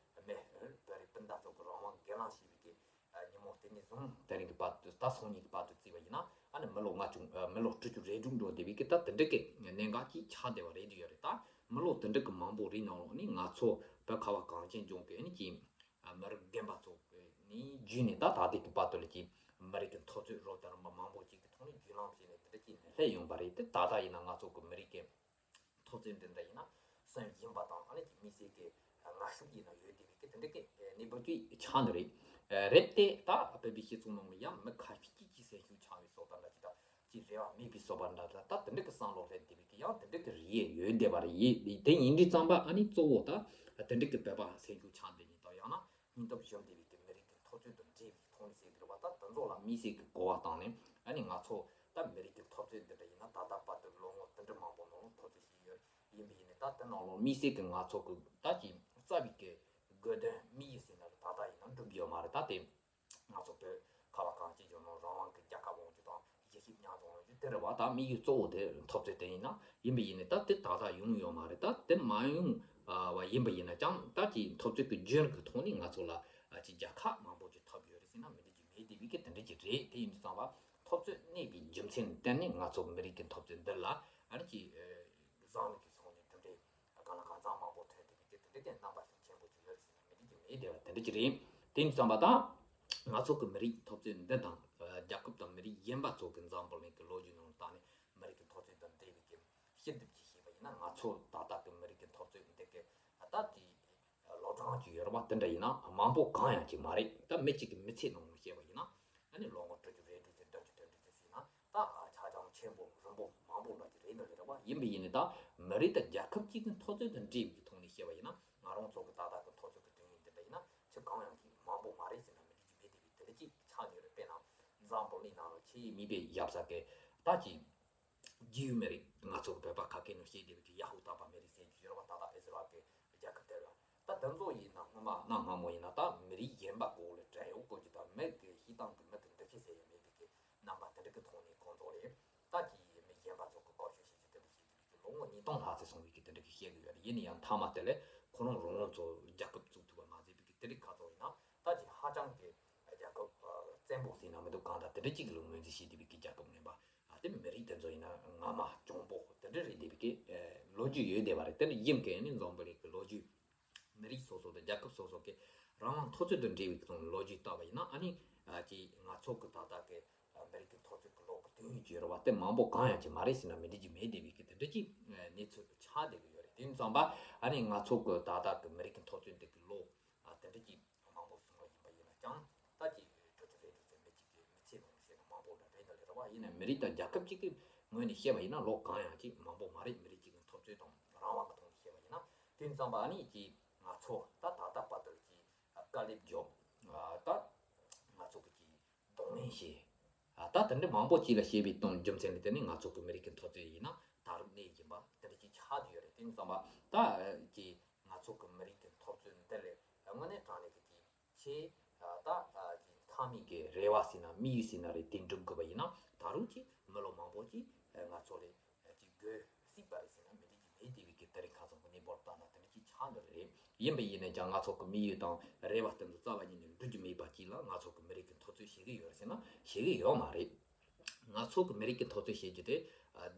མི་བོད་རིགས་སྤུན་ཟླ་ཚོ་གི་རང་དབང་སྒེར་ལངས་བྱས་པའི་གི་ཨ་ཉིན་མོ་དེ་ནས་བཟུང་དེ་རིང་གི་བར་དུ། ད་སང་ཉིན་གི་བར་དུ་བརྩིས་པ་ཡིན་ན་ཨ་ནི་མི་ལོ་ལྔ་བཅུ་ཨ་མི་ལོ་དྲུག་ཅུ་རེ་དྲུག་འགྲོ་བསྡད་པའི་གི་ད་དེ་འདྲ་གི་གནད་འགག་ཅིག་ཆགས་བསྡད་པ་རེད་འདུག་ཡོད་རེད། ད་མི་ལོ་དེ་འདྲ་གི་མང་པོ་རིང་ནང་ལོགས་ནས་ང་ཚོ་བོད་ཁ་བ་གངས་ཅན་ལྗོངས་ཀྱི་ཨ་ནི་ཀྱི་ཨ་མི་རབས་རྒན་པ་ཚོ་ནས་བརྒྱུད་ནས་ད་ད་ལྟའི་གི་བར་དུ་ལ་ཀྱི་མི་རིགས་ཀྱི་འཐབ་རྩོད་རབ་དང་རིམ་པ་མང་པོ་ཅིག་གི་ཐོག་ནས་བརྒྱུད་ལམ་བྱས་ནས་དེ་འདྲ་ཅིག་ནས་སླེབས་ཡོང་པ་རེད། དེ་ད་ལྟ་ཡིན་ན་ང་ཚོ་གི་མི་རིགས་ཀྱི་འཐབ་རྩོད་འདི་འདྲ་ཡིན་ན་སེམས་ཡེངས་པ་དང་། ཨ་ནི་ཀྱི་དམིགས་བསལ་གྱི་ངར་ཤུགས་ཡིན་ན་ཡོད་བསྡད་པའི་གི་དེ་འདྲ་གི་གནས་བབ་ཅིག་ཆགས་ནི་རེད། རེད་དེ། ད་བོད་པའི་སྤྱི་ཚོགས་ནང་ལ་ཡང་མི་ཁ་ཤས་ཀྱིས་ཀྱི་སེམས་ཤུགས་ཆག་པའི་བཟོ་ལྟ་འདྲ་ཅིག་དང་། ཀྱི་རེ་བ་མེད་པའི་བཟོ་ལྟ་འདྲ། ད་དེ་འདྲ་གི་བསམ་བློ་སླེབས་བསྡད་པའི་གི་ཡང་དེ་འདྲ་གི་རིགས་ཡོད་བསྡད་པ་རེད། དེ་ཡིན་དུས་ཙམ་པ་ཨ་ནི་གཙོ་བོ་ད་དེ་འདྲ་གི་བོད་པ་སེམས་ཤུགས་ཆག་བསྡད་མཁན་དང་། ཡང་ན་སྙིང་སྟོབས་ཞུམ་བསྡད་པའི་གི་མི་རིགས་ཀྱི་འཐབ་རྩོད་དང་འབྲེལ་བའི་ཐོག་ནས་ཟེར་གི་རེད་པ། ད་དེ་ཚོ་ལ་དམིགས་བསལ་གྱི་གོ་བ་བཏང་ནས། ཨ་ནི་ང་ཚོ་ད་མི་རིགས་ཀྱི་འཐབ་རྩོད་འདི་འདྲ་ཡིན་ན་ད་ལྟ་བར་དུ་ལོ་ངོ་དེ་འདྲ་མང་པོ་ནང་ལ་འཐབ་རྩོད་བྱས་ཡོད། ཡིན་པ་ཡིན་ནའི་ད་དེ་ནང་ལོགས་དམིགས་བསལ་གྱི་ང་ཚོ་གི་ད་ཀྱི་རྩ་བའི་གི་དགོས་དོན་དམིགས་ཡུལ་ཟེར་ན་ད་ལྟ་ཡིན་ན་འགྲུབ་ཡོད་མ་རེད། ད་དེ་ང་ཚོ་བོད་ཁ་བ་གངས་ཅན་ལྗོངས་ནང་རང་དབང་གི་རྒྱལ་ཁབ་དབང་རྒྱུ་དང་། གཞིས་བྱེས་མཉམ་འཛོམས་ཡོང་རྒྱུ་དེ་རེད་པ། ད་དམིགས་ཡུལ་གཙོ་བོ་དེ་འཐབ་རྩོད་དེ་ཡིན་ན། ཡིན་པ་ཡིན་ནའི་ད་དེ་ད་ལྟ་ཡོང་ཡོད་མ་རེད། ད་དེ་མ་ཡོང་ བ་ཡིན་པ་ཡིན་ན་ཀྱང་ད་ཀྱི་འཐབ་རྩོད་ཀྱི་རྒྱུན་གྱི་ཐོག་ནས་ང་ཚོ་ལ་ཀྱི་རྒྱལ་ཁབ་མང་པོ་ཅིག་ཐོབ་ཡོད་རེད་ཟེར་ན་མི་འགྲིག་གི་མེད་དེ་བས་ཀྱི་དེ་འདྲ་ཅིག་རེད། དེ་ཡིན་དུས་ཙམ་པ་འཐབ་རྩོད་གནས་པའི་རྒྱུ་མཚན་བརྟེན་ནས་ང་ཚོ་གི་མི་རིགས་ཀྱི་འཐབ་རྩོད་འདི་ལ་ཨ་ནི་ཀྱི་བཟང་མི་གི་སོང་ནས་དེ་འདྲའི་གང་ལ་གང་འཚམ་མང་པོ་ཐོན་དེ་བས་ཀྱི་དེ་འདྲ་དེ་རྣམ་པ་ཤུགས་ཆེན་པོ་ཅིག་ཡོད་རེད་ཟེར་ན་མི་འགྲིག་གི་མེད་དེ་བ་དེ་འདྲ་ཅིག་རེད། དེ་ཡིན་དུས་ཙམ་པ་ད་ང་ཚོ་གི་མི་རིགས་འཐབ་རྩོད་འདི་དང་རྒྱལ་ཁབ་དང་མི་རིགས་གཞན་པ་ཚོ་གི་འཛམ་བུ་གླིང་གི་ལོ་རྒྱུས་ནང་ལ་བལྟས་ནས་མི་རིགས་ཀྱི་འཐབ་རྩོད་དང་འབྲེལ་བའི་གི་ཤེས་སྒྲིབ་ཀྱིས་བཤད་པ་ཡིན་ན་ང་ཚོ་ད་ལྟ་གི་མི་རིགས་ཀྱི་འཐབ་རྩོད་འདི་གི་ད་དེ་ལོ་གྲངས་ཀྱི་ཡོད་རེད་པ། དེ་འདྲ་ཡིན་ན་མང་པོ་གང་ཡང་ཅིག་མ་རེད། ད་མི་གཅིག་གི་མི་ཚེ་ནང་ལ་བཤད་པ་ཡིན་ན་ཨ་ནི་ལོ་ངོ་དྲུག་ཅུ་རེ་དྲུག་ཅུ་བདུན་ཅུ་དོན་དྲུག་ཅུ་ཟིན་ན་ད་ཆ་ཚང་ཆེན་པོ་རིང་པོ་མང་པོ་འདྲ་ཅིག་རེད་འདུག་ལེ་རེད་པ། ཡིན་པ་ཡིན་ནི་ད་མི་རིགས་དང་རྒྱལ་ཁབ་གཅིག་གི་འཐབ་རྩོད་དང་འབྲེལ་བའི་ཐོག་ནས་བཤད་པ་ཡིན་ན་ང་རང་ཚོ་གི་ད་ལྟ་གི་འཐབ་རྩོད་ཀྱི་དུས་ཡུན་འདི་འདྲ་ཡིན་ན་ཆ་གང་ཡང་ཅིག་མང་པོ་མ་རེད་ཟེར་ན་མི་འགྲིག་གི་མེད་དེ་བས་དེ་འདྲ་ཅིག་ཆགས་ཡོད་རེད། དཔེར་ན་འཛམ་བུ་གླིང་ནང་ལ་ཆེས་མིད་པའི་ཡབ་ས་གི་ད་ཅིག་རྒྱུས་མེད་རེད། ང་ཚོ་བོད་པ་ཁ་སྐད་ནང་བཤད་བསྡད་པའི་གི་ཡ་ཧུ་དཱ་པ་མེད་རེད་ཟེར་གྱི་ཡོད་རེད་པ། ད་ལྟ་ཨི་ཟི་རལ་གྱི་རྒྱལ་ཁབ་དེ་རེད་པ། ད་དེ་ཚོ་ཡིན་ན་སྔོན་མ་གནའ་སྔ་མོ་ཡིན་ན་ད་མི་རིགས་གཞན་པ་གོ་ལ་བྲན་གཡོག་བཀོལ་གྱི་ད་མི་གི་སྤྱིར་བཏང་གི་མི་གི་འདུ་ཤེས་ཟེར་ཡ་མེད་པའི་གི་རྣམ་པ་དེ་འདྲ་གི་ཐོག་ནས་ཁོང་ཚོ་ལས་ད་ཅི་མི་གཞན་པ་ཚོ་གི་བཀོལ་སྤྱོད་བྱེད་ཀྱི་དེ་འདྲ་བྱེད་ཀྱི་འདུག་གི་ལོ་ངོ་ཉིས་སྟོང་ལྷག་ཙམ་སོང་བའི་གི་དེ་འདྲ་གི་བཤད་གི་ཡོད་རེད། ཡིན་ན་ཡང་མཐའ་མ་དེ་ལས་ཁོ་རང་རང་དབང་ཚོ་རྒྱལ་ཁབ་བཙུགས་ཐུབ་པ་མ་ཟད་པའི་གི་དེ་རིགས་ཁ་ཚོ་ཡིན་ན་ད་ཅི་ཧ་ཅང་གི་རྒྱལ་ཁབ་བཙན་པོ་ཟེར་ན་མི་འདུག་གང་ལྟར་དེ་འདྲ་གཅིག་ལ་ངོས་འཛིན་བྱེད་བསྡད་པའི་གི་རྒྱལ་ཁབ་ངན་པ། ཨ་དེ་མི་རིགས་དེ་ཚོ་ཡིན་ན་ངན་མ་གྱོང་པོ་དེ་འདྲ་རེད་བསྡད་པའི་གི་ལོ་རྒྱུས་ཡོད་བསྡད་པ་རེད། དེ་ནི་ཡིན་མཁན་ནི་འཛམ་བུ་གླིང་གི་ལོ་རྒྱུས་མི་རིགས་སོ་སོ་དང་རྒྱལ་ཁབ་སོ་སོ་གི་རང་དབང་འཐབ་རྩོད་དང་འབྲེལ་བའི་གི་ལོ་རྒྱུས་ལྟ་བ་ཡིན་ན་ཨ་ནི་ཨ་ཅི་ང་ཚོ་གི་ད་ལྟ་གི་མི་རིགས་ཀྱི་འཐབ་རྩོད་ཀྱི་ལོ་གི་དུས་ཡུན་གྱི་རེ་བ་དེ་མང་པོ་གང་ཡང་ཅིག་མ་རེད་ཟེར་ན་མི་འགྲིག་གི་མེད་བསྡད་པའི་གི་དེ་འདྲ་ཅིག་གནས་ཚུལ་ཆགས་བསྡད་གི་ཡོད་རེད། དེ་ཡིན་ཙང་པ་ཨ་ནི་ང་ཚོ་གི་ད་ལྟ་གི་མི་རིགས་ཀྱི་འཐབ་རྩོད་འདི་གི་ལོ་ཨ་དེ་འདྲ་ཅིག་མང་པོ་སོང་བ་ཡིན་པ་ཡིན་ན་ཀྱང་ད་ཅིག་དྲུག་ཅུ་རེ་དྲུག་ཅུ་མི་གཅིག་གི་མི་ཚེ་ནང་བཤད་ན་མང་པོ་འདྲ་རེད་འདྲ་ལས་རེད་བ། ཡིན་ན་མི་རིགས་དང་རྒྱལ་ཁབ་གཅིག་གི་ངོས་ནས་བཤད་པ་ཡིན་ན་ལོ་གང་ཡང་ཅིག་མང་པོ་མ་རེད། མི་རིགས་གཅིག་གི་འཐབ་རྩོད་དང་རང་དབང་གི་ཐོག་ནས་བཤད་པ་ཡིན་ན། དེ་ཙམ་པ་ཨ་ནི་ཅིག་ང་ཚོ་ད་ད་ལྟ་བར་དུ་ཅིག་དཀའ་ལས་རྒྱོབ་ད་ང་ཚོ་གི་ཅིག་གདོང་ལེན་བྱས། ད་དེ་འདྲ་མང་པོ་ཅིག་ལ་བཤད་པའི་དོན་རྒྱུ་མཚན་ལ་བརྟེན་ནས་ང་ཚོ་གི་མི་རིགས་ཀྱི་འཐབ་རྩོད་ཡིན་ན་ད་རུང་གནས་ཀྱིན་པ་དེ་འདྲ་ཅིག་ཆགས་བསྡད་ཡོད་རེད། དེ་ཙམ་པ་ད་ཅིག་ང་ཚོ་གི་མི་རིགས་ཀྱི་འཐབ་རྩོད་འདི་ལས་དངོས་གནས་དྲང་གནས་ཀྱི་ཅིག་ཆེས་ད་ཅིག་མཐའ་མའི་གི་རེ་བ་ཟེར་ན་དམིགས་ཡུལ་ཟེར་ན་རེད། དེ་འགྲུབ་དགོས་པ་ཡིན་ན་ད་རུང་ཅིག་མི་ལོ་མང་པོ་ཅིག་ང་ཚོ་ལས་ཅིག་དགོས་སྲིད་པ་རེད་ཟེར་ན་མི་འགྲིག་གི་མེད། དེ་བས་ཀྱི་དེ་རིང་ཁ་སང་གི་གནས་བབ་ལྟར་ན་དེ་འདྲ་ཅིག་ཆགས་འདུག་རེད། ཡིན་པ་ཡིན་ན་ཀྱང་ང་ཚོ་གི་དམིགས་ཡུལ་དང་རེ་བ་དེ་ཚོ་རྩ་བ་ཉིད་ནས་འགྲུབ་རྒྱུ་མེད་པ་ཅིག་ལ་ང་ཚོ་གི་མི་རིགས་ཀྱི་འཐབ་རྩོད་བྱེད་ཀྱི་ཡོད་རེད་ཟེར་ན་བྱེད་ཀྱི་ཡོད་མ་རེད། ང་ཚོ་གི་མི་རིགས་ཀྱི་འཐབ་རྩོད་བྱེད་རྒྱུ་དེ་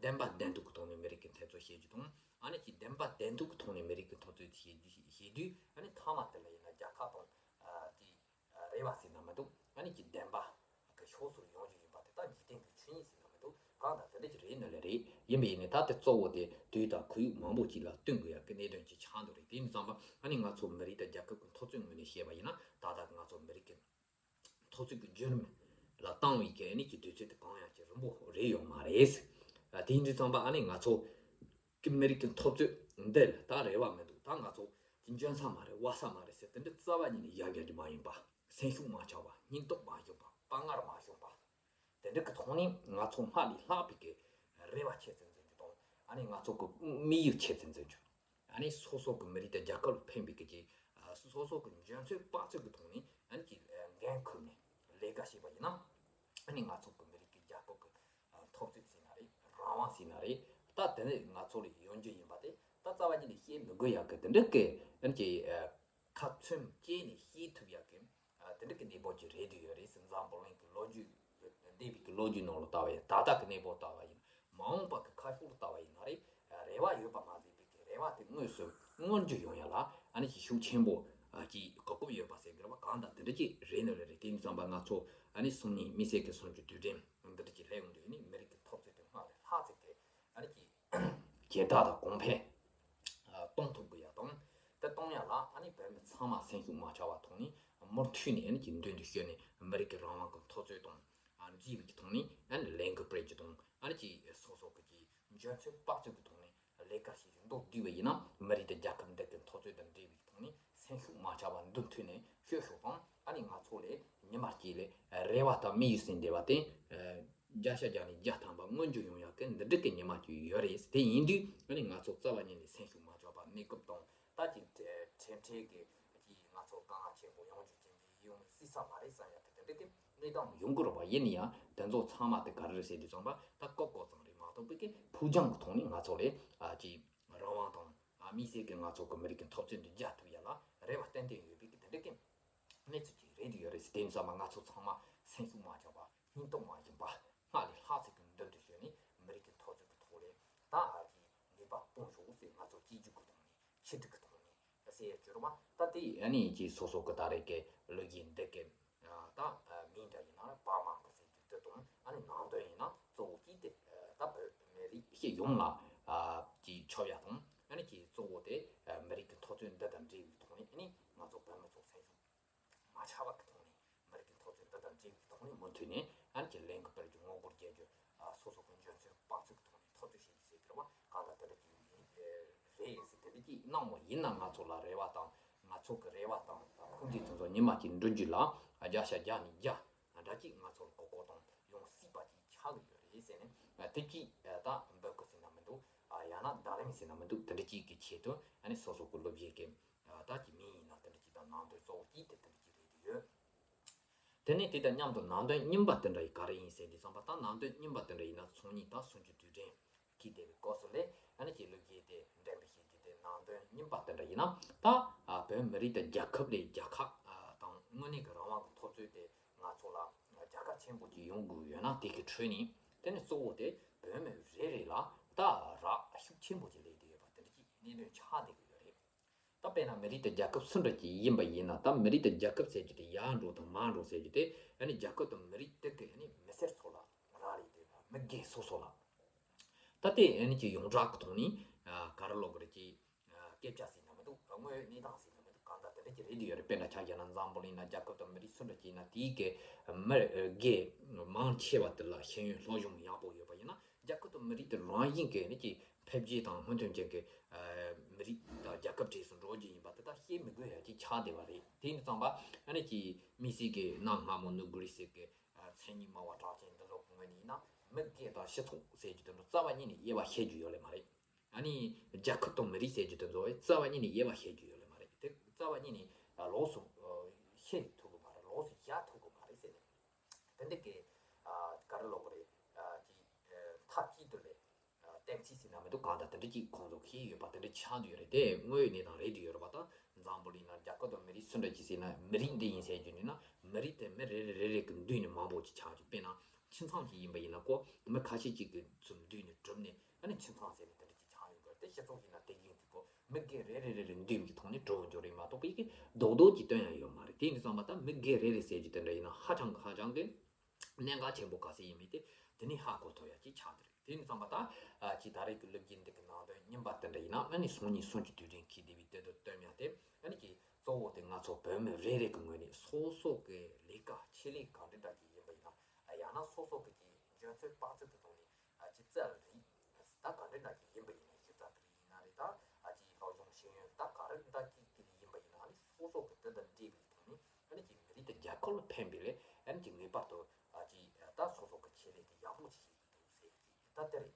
བདེན་པ་བདེན་ཐུག་གི་ཐོག་ནས་མི་རིགས་ཀྱི་འཐབ་རྩོད་བྱེད་རྒྱུ་དང་ཨ་ནི་ཅིག་བདེན་པ་བདེན་ཐུག་གི་ཐོག་ནས་མི་རིགས་ཀྱི་འཐབ་རྩོད་བྱེད་རྒྱུ་བྱེད་དུས་ཨ་ནི་མཐའ་མ་དེ་ལ་ཡིན་ན་རྒྱལ་ཁ་དང་ཅིག་རེ་བ་ཟེར་ན་མི་འདུག་ཨ་ནི་ཅིག་བདེན་པ་གི་ཕྱོགས་སུ་ཡོང་རྒྱུ་ཡིན་པ་དེ་དག་འཇིག་རྟེན་གྱི་ཆོས་ཉིད་ཟེར་ན་མི་འདུག་གང་ལྟར་དེ་འདྲ་ཅིག་རེད་ནི་ལས་རེད། ཡིན་པ་ཡིན་ནའི་ད་དེ་གཙོ་བོ་དེ་དུས་དང་ཁོར་ཡུག་མང་པོ་ཅིག་ལ་བསྟུན་དགོས་ཡག་གི་གནད་དོན་ཅིག་ཆགས་འདུག་རེད། དེ་ཡིན་ཙང་པ་ཨ་ནི་ང་ཚོ་མི་རིགས་དང་རྒྱལ་ཁབ་ཀྱི་འཐབ་རྩོད་ངོས་ནས་བཤད་པ་ཡིན་ན་ད་ལྟ་ང་ཚོ་མི་རིགས་ཀྱི་འཐབ་རྩོད་ཀྱི་བརྒྱུད་རིམ་ལ་བཏང་བའི་གི་ཨ་ནི་ཀྱི་དུས་ཚོད་དེ་གང་ཡང་ཅིག་རིང་པོ་རེད་ཡོད་མ་རེད། དེ་ཡིན་དུས་ཙང་པ་ཨ་ནི་ང་ཚོ་གི་མི་རིགས་ཀྱི་འཐབ་རྩོད་འདི་ལ་ད་རེ་བ་མི་འདུག་ད་ང་ཚོ་གི་འཇོན་ས་མ་རེད་བ་ས་མ་རེད་ཟེར་དེ་འདྲ་རྩ་བ་ཉིད་ནས་ཡ་རྒྱ་རྒྱུ་མ་ཡིན་པ། སེམས་ཤུགས་མ་ཆག་པ། སྙིང་སྟོབས་མ་ཞུམ་པ། དཔའ་ངར་མ་ཞུམ་པ། དེ་འདྲ་གི་ཐོག་ནས་ང་ཚོ་སྔར་ལས་ལྷག་པའི་གི་རེ་བ་ཆེ་ཙམ་འཛིན་རྒྱུ་དང་ཨ་ནི་ང་ཚོ་གི་དམིགས་ཡུལ་ཆེ་ཙམ་འཛིན་རྒྱུ། ཨ་ནི་སོ་སོ་གི་མི་རིགས་དང་རྒྱལ་ཁབ་ལ་ཕན་པའི་གི་ཅིག་སོ་སོ་གི་འཇོན་ཚོད་དཔག་ཚོད་གི་ཐོག་ནས་ཨ་ནི་ཅིག་འགན་ཁུར་ནས་ལས་ཀ་བྱས་པ་ཡིན་ན་ཨ་ནི་ང་ཚོ་གི་མི་རིགས་ཀྱི་རྒྱལ་ཁབ་ཀྱི་འཐབ་རྩོད་ཟེར་ན་རེད། རང་དབང་ཟེར་ན་རེད། ད་དེ་ནས་ང་ཚོ་ལ་ཡོང་རྒྱུ་ཡིན་པ་དེ་ད་རྩ་བ་ཉིད་ནས་བཤད་མི་དགོས་ཡག་གི་དེ་འདྲ་གི་ཨ་ནི་ཅིག་ཁ་ཚོན་བཅད་ནས་བཤད་ཐུབ་ཡག་གི་ཨ་དེ་འདྲ་གི་གནས་བབ་ཅིག་རེད་འདུག་ཡོད་རེད་ཟེར། འཛམ་བུ་གླིང་གི་ལོ་རྒྱུས་འདས་པའི་གི་ལོ་རྒྱུས་ནང་ལ་ལྟ་བ་ཡིན། ད་ལྟ་གི་གནས་བབ་ལྟ་བ་ཡིན། མ་འོངས་པ་གི་ཁ་ཕྱོགས་ལ་ལྟ་བ་ཡིན་ན་རེད། རེ་བ་ཡོད་པ་མ་ཟད་པའི་གི་རེ་བ་དེ་དངོས་སུ་མངོན་འགྱུར་ཡོང་ཡ་ལ་ཨ་ནི་ཅིག་ཤུགས་ཆེན་པོ་ཨ་ཅིག་གོ་སྐབས་ཡོད་པ་ཟེར་གི་རེད་བ། གང་ལྟར་དེ་འདྲ་ཅིག་རེད་ནི་རེད། རེད་དེ་ཡིན་ཙང་པ་ང་ཚོ་ཨ་ནི་སང་ཉིན་དམིགས་བསལ་གི་གསུམ་བཅུ་དུས་དྲན་འདི་འདྲ་ཅིག་སླེབས་ཡོང་དུས་ནི་མི་རིགས་ཀྱི་འཐབ་རྩོད་དེ་སྔར་ལས་ལྷག་ཙམ་གི་ཨ་ནི་ཅིག་ཇེ་དྲག་དང་གོང་འཕེལ་གཏོང་ཐུབ་དགོས་ཡ་དང་། དེ་གཏོང་ཡ་ལ་ཨ་ནི་བོད་མི་ཚང་མ་སེམས་ཤུགས་མ་ཆག་པ་ཐོག་ནས་མུ་མཐུད་ནས་ཨ་ནི་ཀྱི་མདུན་དུ་བསྐྱོད་ནས་མི་རིགས་ཀྱི་རང་དབང་གི་འཐབ་རྩོད་དང་མཛེས་པའི་གི་ཐོག་ནས་ཨ་ནི་ལས་འགུལ་སྤེལ་རྒྱུ་དང་ཨ་ནི་ཀྱི་སོ་སོ་གི་ཀྱི་འཇོན་ཚོད་དཔག་ཚོད་ཀྱི་ཐོག་ནས་ལས་ཀ་བྱེད་རྒྱུ་མདོར་བསྡུས་པ་ཡིན་ན་མི་རིགས་དང་རྒྱལ་ཁབ་འདི་གི་འཐབ་རྩོད་དང་འབྲེལ་བའི་ཐོག་ནས་སེམས་ཤུགས་མ་ཆག་པ་མདུན་མཐུད་ནས་ཤོད་ཤོག་དང་ཨ་ནི་ང་ཚོ་ལས་ཉི་མ་གཅིག་ལས་རེ་བ་དང་དམིགས་ཡུལ་ཟིན་བསྡད་པ་དེ། བརྒྱ་ཆ་བརྒྱ་ནས་བརྒྱ་ཐམ་པ་མངོན་འགྱུར་ཡོང་ཡག་གི་འདི་འདྲ་གི་ཉི་མ་ཅིག་ཡོད་རེད། དེ་ཡིན་དུས་ཨ་ནི་ང་ཚོ་རྩ་བ་ཉིད་ནས་སེམས་ཤུགས་མ་ཆག་པ་གནས་སྐབས་དང་ད་ཅིག་ཁྲེལ་ཁྲེལ་གི་ཅིག་ང་ཚོ་དཀའ་ངལ་ཆེན་པོ་ཡོང་རྒྱུ་ཅན་གྱི་ཡོང་སྲིད་ས་མ་རེད་བསམ་ཡག་གི་འདི་འདྲ་གི་གནས་སྟངས་ཡོང་གི་རེད་པ། ཡིན་ན་ཡང་དེ་ཚོ་ཚང་མ་དེ་ག་རེ་རེད་ཟེར་དུས་ཙམ་པ་ད་ཀོ་ཀོ་ཙམ་རེད་མ་གཏོགས་པའི་གི་ཕུགས་རྒྱང་གི་ཐོག་ནས་ང་ཚོ་ལས་ཨ་ཅིག་རང་དབང་དང་ཨ། དམིགས་བསལ་གྱི་ང་ཚོ་གི་མི་རིགས་ཀྱི་འཐབ་རྩོད་འདི་རྒྱག་ཐུབ་ཡ་ལ་རེ་བ་ཏན་ཏན་ཡོད་པའི་གི་དེ་འདྲ་གི་གནས་ཚུལ་ཅིག་རེད་དུ་ཡོད་རེད་ཟེར། དེ་ཡིན་ཙང་མ་ང་ཚོ་ཚང་མ་སེམས་ཤུགས་མ་ཆག་པ་སྙིང་སྟོབས་མ་ཆག་པ་སྔར་ལས་ལྷག་ཚད་ཀྱི་མདུན་དུ་བསྐྱོད་ནས་མི་རིགས་ཀྱི་འཐབ་རྩོད་ཀྱི་ཐོག་ལས་ད་ཨ་ཅིག་ནུས་པ་སྤུངས་ཤོག་ཟེར། ང་ཚོ་གཅིག་གྱུར་གྱི་ཐོག་ནས་ཆིག་སྒྲིལ་གྱི་ཐོག་ནས་ཟེར་ཡ་བཅོས་ར་བ་ད་དེ་ཨ་ནི་ཅིག་སོ་སོ་གི་ད་རེས་ཀྱི་ལོ་རྒྱུས་འདི་གི་ད་མིང་འདྲ་ཡིན་ན་པར་མ་གི་ཟེར་རྒྱུ་དེ་དང་ཨ་ནི་ནང་དོན་ཡིན་ན་གཙོ་བོ་གཅིག་དེ་ད་བོད་མི་རིགས་སྤྱི་ཡོངས་ལ་ཅིག་ཁྱབ་ཡ་དང་ཨ་ནི་ཅིག་གཙོ་བོ་དེ་མི་རིགས་ཀྱི་འཐབ་རྩོད་འདི་དང་འབྲེལ་བའི་ཐོག་ནས་ཨ་ནི་ང་ཚོ་བོད་མི་ཚོ་སེམས་ཤུགས་མ་ཆག་པ་གི་ཐོག་ནས་མི་རིགས་ཀྱི་འཐབ་རྩོད་འདི་དང་འབྲེལ་བའི་ཐོག་ནས་མུ་མཐུད་ནས་ཨ་ནི་ཅིག་ལན་གྱི་སྤེལ་རྒྱུ་ངོ་རྒོལ་རྒྱག་རྒྱུ་སོ་སོ་གི་འཇོན་ཚོད་དཔག་ཚོད་ཀྱི་ཐོག་ནས་འཐབ་རྩོད་བྱེད་རྒྱུ་ཟེར་གི་རེད་བ། གང་ལྟར་དེ་འདྲ་ཅིག་རེད་ཟེར། དེ་འདྲ་ཅིག་གནང་བ་ཡིན་ན་ང་ཚོ་ལ་རེ་བ་དང་ང་ཚོ་གི་རེ་བ་དང་ཁུངས་འདུས་དེ་ཚོ་ཉི་མ་གཅིག་འགྲུབ་རྒྱུ་ལ་བརྒྱ་ཆ་བརྒྱ་ནས་བརྒྱ་འདྲ་ཅིག་ང་ཚོ་ལ་གོ་གོ་དང་ཡོང་སྲིད་པ་ཅིག་ཆགས་ཀྱི་ཡོད་རེད་ཟེར་ནས་དེ་ཅིག་ད་འབོད་སྐུལ་ཟེར་ན་མི་འདུག་ཡང་ན་བརྡ་ལན་ཟེར་ན་མི་འདུག་དེ་འདྲ་ཅིག་གི་ཆེད་དུ་ཨ་ནི་སོ་སོ་གི་ལོ་བརྒྱད་ཀྱི་ད་ཀྱི་མིང་ཡིན་ན་དེ་འདྲ་ཅིག་དང་ནང་དོན་གཙོ་བོ་གཅིག་དེ་དེ་འདྲ་ཅིག་རེད་དེ་ཡོད། དེ་ནས་དེ་དང་མཉམ་དུ་ནང་དོན་རྙིང་པ་དེ་འདྲ་ཡི་ག་རེ་ཡིན་ཟེར་དུས་ཙམ་པ་ད་ནང་དོན་རྙིང་པ་དེ་འདྲ་ཡིན་ན་ཚོགས་གཉིས་དང་སུམ་ཅུ་དུས་དྲན་གྱི་དེ་བའི་སྐབས་སུ་ལས་ཨ་ནི་ཀྱི་ལོ་རྒྱུས་དེ་འགྲེམས་སྤེལ་བྱེད་རྒྱུ་དེ་ནང་དོན་རྙིང་པ་དེ་འདྲ་ཡིན་ན་ད་བོད་མི་རིགས་དང་རྒྱལ་ཁབ་ལས་རྒྱལ་ཁབ་དང་དངོས་གནས་ཀྱི་རང་དབང་གི་འཐབ་རྩོད་དེ་ང་ཚོ་ལ་རྒྱལ་ཁ་ཆེན་པོ་ཅིག་ཡོང་དགོས་ཡོད་ན་དེ་གི་ཁྲོད་ནས་དེ་ནི་གཙོ་བོ་དེ་བོད་མི་རེ་རེ་ལ་ད་རག་ཤུགས་ཆེན་པོ་ཅིག་སླེབས་བསྡད་ཡོད་པ་དེ་འདྲ་ཅིག་གནད་དོན་ཆགས་བསྡད་ཀྱི་ཡོད་རེད། ད་དཔེར་ན་མི་རིགས་དང་རྒྱལ་ཁབ་སུ་འདྲ་ཅིག་ཡིན་པ་ཡིན་ན་ད་མི་རིགས་དང་རྒྱལ་ཁབ་ཟེར་རྒྱུ་དེ་ཡར་འགྲོ་དང་མར་འགྲོ་ཟེར་རྒྱུ་དེ་ཨ་ནི་རྒྱལ་ཁབ་དང་མི་རིགས་དེ་གི་ཨ་ནི་མི་སེར་ཚོ་ལ་རག་ལས་དེ་མི་སྒེར་སོ་སོ་ལ་ད་དེ་ཨ་ནི་ཅིག་ཡོངས་གྲགས་ཀྱི་ཐོག་ནས་ག་རེ་ལབ་དགོས་རེད་ཅིག་སྐད་ཆ་ཟེར་ན་མི་འདུག་དངོས་ཡོད་གནས་སྟངས་ཟེར་ན་མི་འདུག་གང་ལྟར་དེ་འདྲ་ཅིག་རེད་དེ་ཡོད་རེད། དཔེར་ན་ཆ་བཞག་ན་འཛམ་བུ་གླིང་ན་རྒྱལ་ཁབ་དང་མི་རིགས་སུ་འདྲ་ཅིག་ཡིན་ན་དེའི་གི་མི་སྒེར་མང་ཆེ་བ་དེ་ལ་ཤེས་ཡོན་སློབ་སྦྱོང་ཡག་པོ་ཡོད་པ་ཡིན་ན། རྒྱལ་ཁབ་དང་མི་རིགས་དེ་རང་བཞིན་གྱིས་ནི་ཀྱི་འཕེལ་རྒྱས་དང་སྔོན་ཐོན་ཅན་གྱི་མི་རིགས་དང་རྒྱལ་ཁབ་གྲས་སུ་འགྲོ་རྒྱུ་ཡིན་པ་དེ་དག་བཤད་མི་དགོས་ཡ་ཅིག་ཆགས་བསྡད་པ་རེད། དེ་ཡིན་ཙང་པ་ཨ་ནི་ཀྱི་དམིགས་བསལ་གྱི་གནའ་སྔ་མོ་ནུབ་གྷི་རི་སི་གི་མཚན་ཉིད་སྨྲ་བ་གྲགས་ཅན་འདི་ཚོ་གི་ངོས་ནས་ཡིན་ན་མི་སྒེར་དང་སྤྱི་ཚོགས་ཟེར་རྒྱུ་དེ་ཚོ་རྩ་བ་ཉིད་ནས་དབྱེ་བ་ཕྱེ་རྒྱུ་ཡོད་ལེ་མ་རེད། ཨ་ནི་རྒྱལ་ཁབ་དང་མི་རིགས་ཟེར་རྒྱུ་དེ་ཚོ་རྩ་བ་ཉིད་ནས་དབྱེ་བ་ཕྱེ་རྒྱུ་ཡོད་ལེ་མ་རེད། དེ་རྩ་བ་ཉིད་ནས་ལོགས་སུ་ཕྱེ་ཐུབ་གི་མ་རེད། ལོགས་སུ་བཞག་ཐུབ་གི་མ་རེད་ཟེར་ནས། དེ་འདྲ་གི་ག་རེ་ལབ་དགོས་རེད། ཅིག་མཐའ་གཅིག་ཏུ་ལས་གཏན་ཚིགས་ཟེར་ན་མི་འདུག་གང་ལྟར་དེ་འདྲ་ཅིག་ཁོང་ཚོ་ཁེལ་ཡོད་པ་དེ་འདྲ་ཆགས་བསྡད་ཡོད་རེད། དེ་དངོས་ཡོད་གནས་སྟངས་རེད་དུ་ཡོད་རེད་པ། ད་འཛམ་བུ་གླིང་ན་རྒྱལ་ཁབ་དང་མི་རིགས་སུ་འདྲ་ཅིག་ཟེར་ན་མི་རིགས་འདི་ཡིན་ཟེར་རྒྱུ་ནི་ན་མི་རིགས་དེ་མི་རེ་རེ་རེ་རེ་གི་མདུན་ནས་མང་པོ་ཅིག་ཆགས་རྒྱུ། དཔེར་ན་ཁྱིམ་ཚང་ཞིག་ཡིན་པ་ཡིན་ན་ཁོ་མི་ཁ་ཤས་ཅིག་གི་ཚུར་མདུན་ནས་གྲུབ་ནས་ཨ་ནི་ཁྱིམ་ཚང་ཟེར་ནས་དེ་འདྲ་ཅིག་ཆགས་ཡོང་གི་རེད། དེ་སྤྱི་ཚོགས་ཡིན་ན་དེ་བཞིན་དུ་ཁོ་མི་སྒེར་རེ་རེ་རེ་རེ་མདུན་གྱི་ཐོག་ནས་གྲུབ་འགྱོ་རེད་མ་གཏོགས་པའི་གི་རྡོག་རྡོག་ཅིག་སྟོན་ཡ་ཡོད་མ་རེད། དེ་ཡིན་དུས་ཙམ་པ་ད་མི་སྒེར་རེ་རེ་ཟེར་རྒྱུ་དེ་འདྲ་ཡིན་ན་ཧ་ཅང་གི་ཧ་ཅང་གི་གནད་འགག་ཆེན་པོ་ག་ཚོད་ཡིན་མིན་དེ་དེ་ནས་ཧ་གོ་ཐུབ་ཡ་ཅིག་ཆགས་འདུག་རེད། དེ་ཡིན་ཙང་མ་ད་ཨ་ཅིག་ད་རེས་ཀྱི་སློབ་ཚན་འདི་གི་ནང་དོན་རྙིང་པ་དེ་འདྲ་ཡིན་ན་ཨ་ནི་སང་ཉིན་སུམ་ཅུ་དུས་དྲན་འཁེལ་བསྡད་པའི་དེ་དུ་སྟོན་ཡ་དེ་ཨ་ནི་ཀྱི་གཙོ་བོ་དེ་ང་ཚོ་བོད་མི་རེ་རེ་གི་ངོས་ནས་སོ་སོ་གི་ལས་ཀ་ཆེད་ལས་གང་འདྲ་འདྲ་ཅིག་ཡིན་པ་ཡིན་ན་ཡང་ན་སོ་སོ་གི་ཅིག་འཇོན་ཚོད་དཔག་ཚོད་དུ་བཏང་ནས་ཨ་ཅིག་རྩལ་རིག་ད་གང་འདྲ་འདྲ་ཅིག་ཡིན་པ་ཡིན་ན་ཞིབ་ཕྲ་དེ་རིགས་ཡིན་ན་རེད། ད་ཨ་ཅིག་སློབ་སྦྱོང་ཤེས་ཡོན་ད་ག་རེ་འདྲ་ཅིག་དེ་རིགས་ཡིན་པ་ཡིན་ན་ཨ་ནི་སོ་སོ་གི་དེ་དང་འབྲེལ་བའི་ཐོག་ནས་ཨ་ནི་ཅིག་མི་རིགས་དང་རྒྱལ་ཁབ་ལ་ཕན་པའི་ལས་ཨ་ནི་ཅིག་ངེས་པར་དུ་ཨ་ཅིག་ད་སོ་སོ་གི་ཆེད་ལས་དེ་ཡག་པོ་ཅིག་བྱེད་དགོས་འདུག་ཟེར་གྱི་ད་དེ་རེད།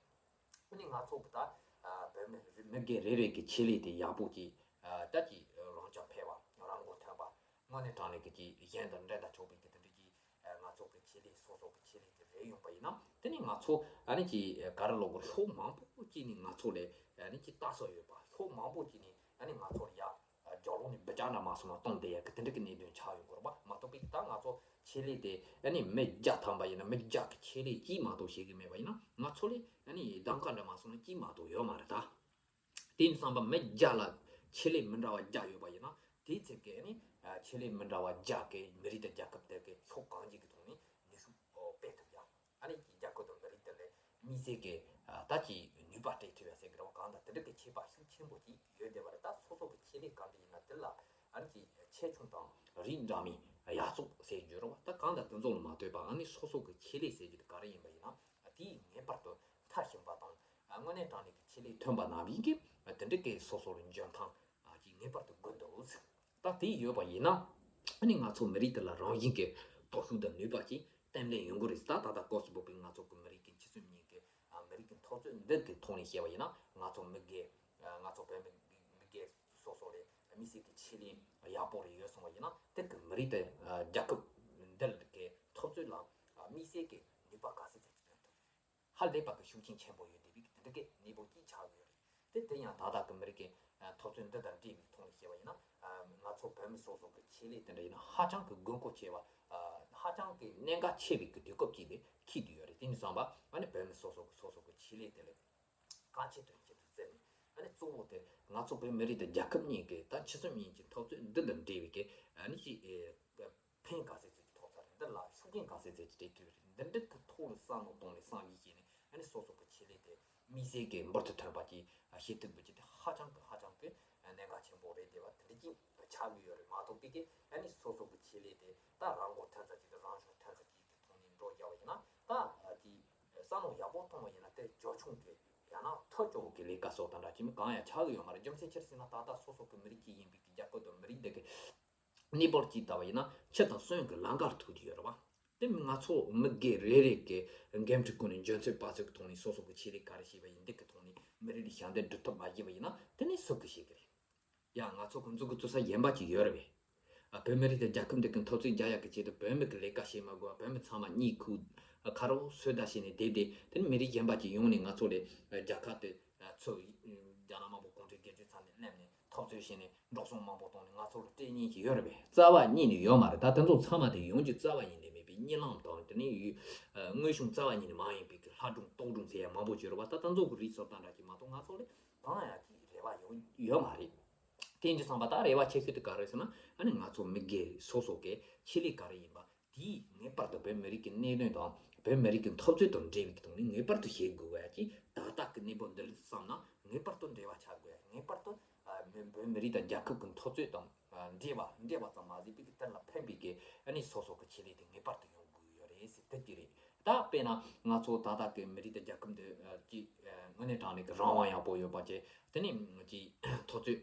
ཨ་ནི་ང་ཚོ་གི་ད་ཨ་བོད་མི་རི་མི་སྒེར་རེ་རེ་གི་ཆེད་ལས་དེ་ཡག་པོ་ཅིག་ཨ་ད་ཅིག་རང་རྐྱང་ཕེབས་པ་རང་མགོ་ཐོན་པ་དངོས་གནས་དྲང་གནས་ཀྱི་ཅིག་གཞན་དང་འགྲན་ཟླ་ཆོག་པའི་གི་དེ་འདྲ་ཅིག་ཨ་ང་ཚོ་གི་ཆེད་ལས་སོ་སོ་གི་ཆེད་ལས་དེ་རེད་ཡོང་པ་ཡིན་ན་དེ་ནི་ང་ཚོ་ཨ་ནི་ཅིག་ག་རེ་ལབ་དགོས་རེད། ཕྱོགས་མང་པོ་ཅིག་ནས་ང་ཚོ་ལ་ཨ་ནི་ཅིག་ལྟ་ས་ཡོད་པ། ཕྱོགས་མང་པོ་ཅིག་ནས་ཨ་ནི་ང་ཚོར་ཡ་རྒྱབ་ལོགས་ནས་འབུད་རྒྱག་འདྲ་མ་སོང་ན་གཏོང་བསྡད་ཡ་གི་དེ་འདྲ་གི་གནད་དོན་ཆགས་ཡོང་གི་རེད་པ། མ་གཏོགས་པའི་ད་ང་ཚོ་ཆེད་ལས་དེ་ཨ་ནི་མི་བརྒྱ་ཐམ་པ་ཡིན་ན་མི་བརྒྱ་གི་ཆེད་ལས་གཅིག་མ་གཏོགས་བྱེད་གི་མེད་པ་ཡིན་ན་ང་ཚོ་ལ་ཨ་ནི་གདམ་ག་འདྲ་མ་སོང་ན་གཅིག་མ་གཏོགས་ཡོད་མ་རེད་ད། དེ་ཡིན་ཙང་པ་མི་བརྒྱ་ལ་ཆེད་ལས་མི་འདྲ་བ་བརྒྱ་ཡོད་པ་ཡིན་ན་དེའི་ཚེ་གི་ཨ་ནི་ཆེད་ལས་མི་འདྲ་བ་བརྒྱ་གི་མི་རིགས་དང་རྒྱལ་ཁབ་དེ་གི་ཕྱོགས་གང་ཅིག་གི་ཐོག་ནས་ནུས་ཤུགས་སྤེལ་ཐུབ་ཡ། ཨ་ནི་རྒྱལ་ཁབ་དང་མི་རིགས་དེ་ལ་དམིགས་བསལ་གྱི་ད་ཀྱི་ནུས་པ་སྤྲད་ཐུབ་ཡ་ཟེར་གི་རེད་བ། གང་ལྟར་དེ་འདྲ་གི་ཁྱད་པར་ཤུགས་ཆེན་པོ་ཅིག་ཡོད་བསྡད་པ་རེད། ད་སོ་སོ་གི་ཆེད་ལས་གང་འདྲ་ཡིན་ན་དེ་ལ་ཨ་ནི་ཀྱི་ཆེ་ཆུང་དང་རིགས་འདྲ་མིན་ཡག་བཙོག་ཟེར་རྒྱུ་རེད་བ། ད་གང་ལྟར་དེ་ཚོ་ལ་མ་ལྟོས་པ་ཨ་ནི་སོ་སོ་གི་ཆེད་ལས་ཟེར་རྒྱུ་དེ་ག་རེ་ཡིན་པ་ཡིན་ན་དེ་ངེས་པར་དུ་མཐར་ཕྱིན་པ་དང་དངོས་གནས་དྲང་གནས་ཀྱི་ཆེད་ལས་ཐོན་པ་ནང་བཞིན་གྱི་དེ་འདྲ་གི་སོ་སོ་ལ་འཇོན་ཐང་ཅིག་ངེས་པར་དུ་དགོས་འདུག་ད་དེ་ཡོད་པ་ཡིན་ན་ཨ་ནི་ང་ཚོ་མི་རིགས་དེ་ལ་རང་བཞིན་གྱི་སྟོབས་ཤུགས་དང་ནུས་པ་ཅིག་བརྟན་ལྷིང་ཡོང་གི་རེད། ད་ད་ལྟ་སྐབས་སུ་བབས་པའི་ང་ཚོ་གི་མི་རིགས་ཀྱི་འཆི་གསོན་གཉིས་ཀྱི་ཨ་མི་རིགས་ཀྱི་འཐབ་རྩོད་འདི་གི་ཐོག་ནས་བཤད་པ་ཡིན་ན་ང་ཚོ་མི་སྒེར་ཨ་ང་ཚོ་བོད་མི་མི་སྒེར་སོ་སོ་ལས་དམིགས་བསལ་གྱི་ཆེད་ལས་ཡག་པོ་རེ་ཡོད་སོང་བ་ཡིན་ན་དེ་གི་མི་རིགས་དེ་ཨ་རྒྱལ་ཁབ་འདི་གི་འཐབ་རྩོད་ལ་ཨ་དམིགས་བསལ་གྱི་ནུས་པ་ག་ཚད་ཚད་ཅིག་ཐོན་ཐུབ་རེད། ཧ་ལས་པ་གི་ཤུགས་རྐྱེན་ཆེན་པོ་ཡོད་བསྡད་པའི་དེ་འདྲ་གི་གནས་བབ་ཅིག་ཆགས་ཡོད་རེད། དེ་དེ་ཡང་ད་ལྟ་གི་མི་རིགས་ཀྱི་ འཐབ་རྩོད་འདི་དང་འབྲེལ་བའི་ཐོག་ནས་བཤད་པ་ཡིན་ན། ང་ཚོ་བོད་མི་སོ་སོ་གི་ཆེད་ལས་དེ་འདྲ་ཡིན་ན་ཧ་ཅང་གི་དགོས་མཁོ་ཆེ་བ། ཧ་ཅང་གི་གནད་འགག་ཆེ་བའི་གི་དུས་སྐབས་ཅིག་ལ་འཁེལ་བསྡད་ཡོད་རེད། དེ་ནས་བསམ་པ་ཨ་ནི་བོད་མི་སོ་སོ་གི་སོ་སོ་གི་ཆེད་ལས་དེ་ལ་གལ་ཆེ་དོན་ཆེ་དུ་བརྩིས་ནས། ཨ་ནི་གཙོ་བོ་དེ་ང་ཚོ་བོད་མི་རིགས་དང་རྒྱལ་ཁབ་གཉིས་ཀྱི་ད་ཆོལ་གསུམ་གཉིས་ཀྱི་འཐབ་རྩོད་འདི་དང་འབྲེལ་བའི་གི་ཨ་ནི་ཅིག་ཕན་ག་ཚད་ཅིག་ཐོགས་ཚར་རེད། འདི་ལ་ཤུགས་རྐྱེན་ག་ཚད་ཅིག་སྤྲད་ཐུབ་རེད། འདི་འདྲ་གི་ཐོག་ལ་བསམ་བློ་གཏོང་ནས་བསམ་གཞིག་བྱས་ནས། ཨ་ནི་སོ་སོ་གི་ཆེད་ལས་དེ་དམིགས་བསལ་གྱི་འབུར་དུ་ཐོན་པ་ཅིག་བྱེད་ཐུབ་དགོས་ཀྱི་དེ་ཧ་ཅང་གི་ཧ་ཅང་གི་གནད་འགག་ཆེན་པོ་རེད། དེ་བ་དེ་འདྲ་ཅིག་ཆགས་ཀྱི་ཡོད་རེད་མ་གཏོགས་པའི་གི། ཨ་ནི་སོ་སོ་གི་ཆེད་ལས་དེ་ད་རང་མགོ་ཐོན་ས་ཅིག་དང་རང་ཤུགས་ཐོན་ས་ཅིག་གི་ཐོག་ནས་འགྲོ་རྒྱག་པ་ཡིན་ན། ད་དེ་བསམ་བློ་ཡག་པོ་གཏོང་བ་ཡིན་ན་དེ་ཇོ་ཆུང་གི་ཡང་ན་ཐོ་ཅོ་གི་ལས་ཀ་སོགས་དང་འདྲ་ཅིག་མི་གང་ཡང་ཆགས་ཀྱི་ཡོད་མ་རེད། རྒྱུ་མཚན་ཅི་རེད་ཟེར་ན། ད་ལྟ་སོ་སོ་གི་མི་རིགས་ཅིག་ཡིན་པའི་གི་རྒྱལ་ཁབ་དང་མི་རིགས་དེ་གི་གནས་བབ་ཅིག་ལྟ་བ་ཡིན་ན། ཆུ་དང་སོན་གྱི་ལམ་ཁར་ཐུག་གི་ཡོད་རེད་བ། དེ་ང་ཚོ་མི་སྒེར་རེ་རེ་གི་འགན་འཁྲི་ཁུར་ནས་འཇོན་ཚོད་དཔག་ཚོད་ཀྱི་ཐོག་ནས་སོ་སོ་གི་ཆེད་ལས་ག་རེ་བྱས་པ་ཡིན་འདི་གི་ཐོག་ནས་མི་རེ་རེ་ཞབས་འདེགས་སྒྲུབ་ཐབས་མ་བྱས་པ་ཡིན་ན། དེ་ནས་སུ་གི་བྱེད་ཀྱི་རེད། ཡང་ང་ཚོ་གི་འཛུགས་སྐྲུན་བྱེད་ས་གཞན་པ་ཅིག་ཡོད་རེད་པས། ཨ། བོད་མི་རིགས་དང་རྒྱལ་ཁབ་འདི་གི་འཐབ་རྩོད་རྒྱག་ཡག་གི་ཆེད་དུ་བོད་མི་གི་ལས་ཀ་བྱེད་མ་དགོས་པ། བོད་མི་ཚང་མ་གཉིད་ཁུག་ཁ་རོག་སོས་དལ་བྱས་ནས་བསྡད་དེ། དེ་ནས་མི་རིགས་གཞན་པ་ཅིག་ཡོང་ནས་ང་ཚོ་ལ་རྒྱལ་ཁབ་དེ་ཚུར་རྒྱ་ནག་དམར་པོ་གུང་ཁྲན་སྒེར་གཅོད་ཚར་ནས་སླེབས་ནས་འཐབ་རྩོད་བྱས་ནས་འགྲོ་སོང་མང་པོ་བཏང་ནས་ང་ཚོ་ལ་སྤྲད་མཁན་ཅིག་ཡོད་རེད་པས། རྩ་བ་ཉིད་ནས་ཡོད་མ་རེད། ད་དེ་ཚོ་ཚང་མ་དེ་ཡོང་རྒྱུ་རྩ་བ་ཉིད་ནས་མེད་པའི་གཉིད་ལམ་དང་། དེ་ནས་ཡུལ་དངོས་བྱུང་རྩ་བ་ཉིད་ནས་མ་ཡིན་པའི་གི་ལྷ་སྒྲུང་རྟོག་སྒྲུང་ཟེར་ཡ་མང་པོ་ཅིག་ཡོད་རེད་པ། ད་དེ་ཚོ་གི་རིགས་སོགས་དང་འདྲ་ཅིག་མ་གཏོགས་ང་ཚོ་ལ་གང་ཡང་གི་རེ་བ་ཡོད་ཡོད་མ་རེད། དེ་ཡིན་དུས་ཙམ་པ་ད་རེ་བ་ཆེ་ཤོས་དེ་ག་རེ་ཟེར་ན། ཨ་ནི་ང་ཚོ་མི་སྒེར་སོ་སོ་གི་ཆེད་ལས་ག་རེ་ཡིན་པ་དེས་ངེས་པར་དུ་བོད་མི་རིགས་ཀྱི་གནད་དོན་དང་བོད་མི་རིགས་ཀྱི་འཐབ་རྩོད་དང་འབྲེལ་བའི་ཐོག་ནས་ངེས་པར་དུ་བྱེད་དགོས་པ་ཡ་གི། ད་ལྟ་གི་གནས་བབ་འདི་ལ་བསམ་ན་ངེས་པར་དུ་འབྲེལ་བ་ཆགས་དགོས་ཡ། ངེས་པར་དུ་ཨ་མི་བོད་མི་རིགས་དང་རྒྱལ་ཁབ་ཀྱི་འཐབ་རྩོད་དང་ཨ་འབྲེལ་བ་འབྲེལ་བ་ཙམ་མ་ཟད་པའི་གི་དེ་ལ་ཕན་པའི་གི་ཨ་ནི་སོ་སོ་གི་ཆེད་ལས་དེ་ངེས་པར་དུ་ཡོང་དགོས་ཡོད་རེད་ཟེར་དེ་གི་རེད། ད་དཔེར་ན་ང་ཚོ་ད་ལྟ་གི་མི་རིགས་དང་རྒྱལ་ཁབ་འདི་ཨ་ཅིག་ཨ་དངོས་གནས་དྲང་གནས་ཀྱི་རང་དབང་ཡག་པོ་ཡོད་པ་བྱས། དེ་ནས་ཅིག་འཐབ་རྩོད་འདི་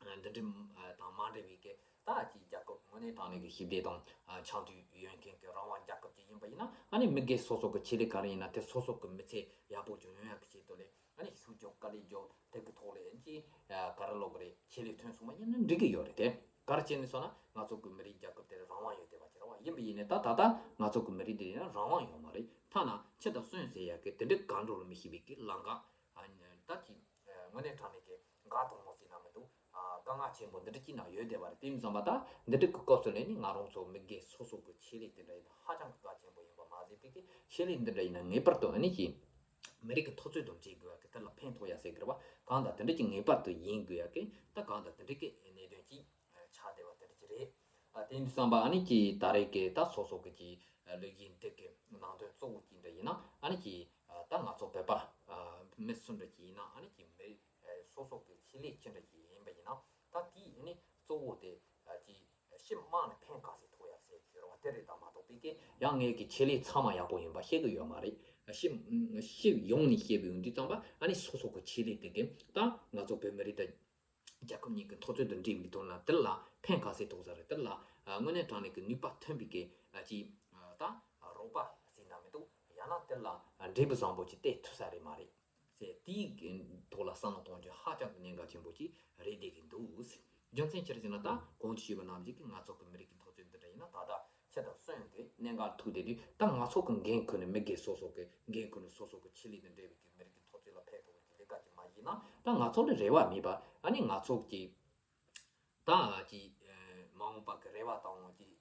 འདྲ་དང་མ་འབྲེལ་བའི་གི་ད་ཅིག་རྒྱལ་ཁབ་དངོས་གནས་དྲང་གནས་ཀྱི་ཞི་བདེ་དང་ཆབས་ཅིག་ཡོད་མཁན་གྱི་རང་དབང་རྒྱལ་ཁབ་ཅིག་ཡིན་པ་ཡིན་ན། ཨ་ནི་མི་སྒེར་སོ་སོ་གི་ཆེད་ལས་ག་རེ་ཡིན་ན་དེ་སོ་སོ་གི་མི་ཚེ་ཡག་པོ་ཅིག་ཡོང་ཡག་གི་ཆེད་དུ་ལས། ཨ་ནི་ཤུགས་རྒྱོབ་དཀའ་ལས་རྒྱོབ་དེ་གི་ཐོག་ལས་ཅིག་ག་རེ་ལབ་དགོས་རེད། ཆེད་ལས་ཐོན་སོང་བ་ཡིན་ན་འགྲིག་གི་ཡོད་རེད་དེ། ག་རེ་བྱས་ནས་སོང་ན་ང་ཚོ་གི་མི་རིགས་རྒྱལ་ཁབ་དེར་རང་དབང་ཡོད་བསྡད་པ་ཅིག་རེད་བ། ཡིན་པ་ཡིན་ནའི་ད་ད་ལྟ་ང་ཚོ་གི་མི་རིགས་དེ་ཡིན་ན་རང་དབང་ཡོད་མ་རེད། ཐ་ན་ཆུ་དང་སོན་ཟེར་ཡག་གི་དེ་འདྲའི་གང་འགྲོ་ལ་མི་ཤེས་པའི་གི་ལམ་ཁ། ཨ་ནི་ད་ཅིག་དངོས་གནས་དྲང་གནས་ཀྱི་དགའ་དང་མོ་ཟེར་ན་མི་འདུག་ཨ་དཀའ་ངལ་ཆེན་པོ་འདི་འདྲ་ཅིག་ནང་ཡོད་བསྡད་པ་རེད། དེ་ཡིན་ཙམ་པ་ད་འདི་འདྲ་གི་སྐབས་སུ་ལས་ནི་ང་རང་ཚོ་མི་སྒེར་སོ་སོ་གི་ཆེད་ལས་དེ་འདྲ་ཡིན་ན་ཧ་ཅང་གི་གལ་ཆེན་པོ་ཡིན་པ་མ་ཟད་པའི་གི་ཆེད་ལས་འདི་འདྲ་ཡིན་ན་ངེས་པར་དུ་ཨ་ནི་ཅིག་མི་རིགས་ཀྱི་འཐབ་རྩོད་དང་འབྲེལ་དགོས་ཡག་གི་དེ་ལ་ཕན་ཐོགས་ཡག་ཟེར་གི་རེད་བ། གང་ལྟར་དེ་འདྲ་ཅིག་ངེས་པར་དུ་ཡིན་དགོས་ཡག་གི་ད་གང་ལྟར་དེ་འདྲ་གི་གནད་དོན་ཅིག་ཆགས་བསྡད་པ་དེ་འདྲ་ཅིག་རེད། ཨ་དེ་ཡིན་དུས་ཙམ་པ་ཨ་ནི་ཅིག་ད་རེས་ཀྱི་ད་སོ་སོ་གི་ཅིག་ལོ་རྒྱུས་འདི་གི་ནང་དོན་གཙོ་བོ་ཅིག་འདྲ་ཡིན་ན། ཨ་ནི་ཅིག་ད་ང་ཚོ་བོད་པ་མི་སུ་འདྲ་ཅིག་ཡིན་ན། ཨ་ནི་ཅིག་མི་སོ་སོ་གི་ཆེད་ལས་ཅི་འདྲ་ཅིག་ཡིན་པ་ཡིན་ན། ད་དེ་ཨ་ནི་གཙོ་བོ་དེ་ཅིག་ཕྱི་དམག་ནས་ཕན་ག་ཚད་ཐོགས་ཡག་ཟེར་གྱི་རེད་བ། དེ་རེད། ད་མ་གཏོགས་པའི་གི་ཡང་ངས་ཀྱི་ཆེད་ལས་ཚང་མ་ཡག་པོ་ཡིན་པ་བཤད་གི་ཡོད་མ་རེད། ཕྱི་ཕྱི་ཡོངས་ནས་བཤད་པ་ཡིན་དུས་ཙམ་པ་ཨ་ནི་སོ་སོ་གི་ཆེད་ལས་དེ་གི་ད་ང་ཚོ་བོད་མི་རིགས་དང་རྒྱལ་ཁབ་གཉིས་ཀྱི་འཐབ་རྩོད་དང་འབྲེལ་བའི་དོན་ལ་དེ་ལ་ཕན་ག་ཚད་ཐོགས་ས་རེད། དེ་ལ་དངོས་གནས་དྲང་གནས་ཀྱི་ནུས་པ་ཐོན་པའི་གི་ཅིག་ད་རོགས་པ་ཟེར་ན་མི་འདུག་ཡང་ན་དེ་ལ་འབྲས་བུ་བཟང་པོ་ཅིག་སྟེར་ཐུབ་ས་རེད་མ་རེད་ཟེར། དེའི་ཐོག་ལ་བསམ་བློ་གཏོང་རྒྱུ་ཧ་ཅང་གི་གནད་འགག་ཆེན་པོ་ཅིག་རེད་བསྡད་ཀྱི་འདུག་ཟེར། རྒྱུ་མཚན་ཅི་རེད་ཟེར་ན། ད་གོང་དུ་ཞུས་པ་ནང་བཞིན་གྱི་ང་ཚོ་གི་མི་རིགས་ཀྱི་འཐབ་རྩོད་འདི་འདྲ་ཡིན་ན་ད་ལྟ་ཆུ་དང་སོན་གྱི་གནད་འགག་ཐུག་བསྡད་དུས། ད་ང་ཚོ་གི་འགན་ཁུར་ནས་མི་སྒེར་སོ་སོ་གི་འགན་ཁུར་ནས་སོ་སོ་གི་ཆེད་ལས་དང་འབྲེལ་བའི་གི་མི་རིགས་ཀྱི་འཐབ་རྩོད་ལ་ཕན་ཐོགས་པའི་གི་ལས་ཀ་ཅིག་མ་བྱས་ན། ད་ང་ཚོ་ལ་རེ་བ་མེད་པ། ཨ་ནི་ང་ཚོ་གི་ད་ཅིག་མ་འོངས་པ་གི་རེ་བ་དང་ཅིག་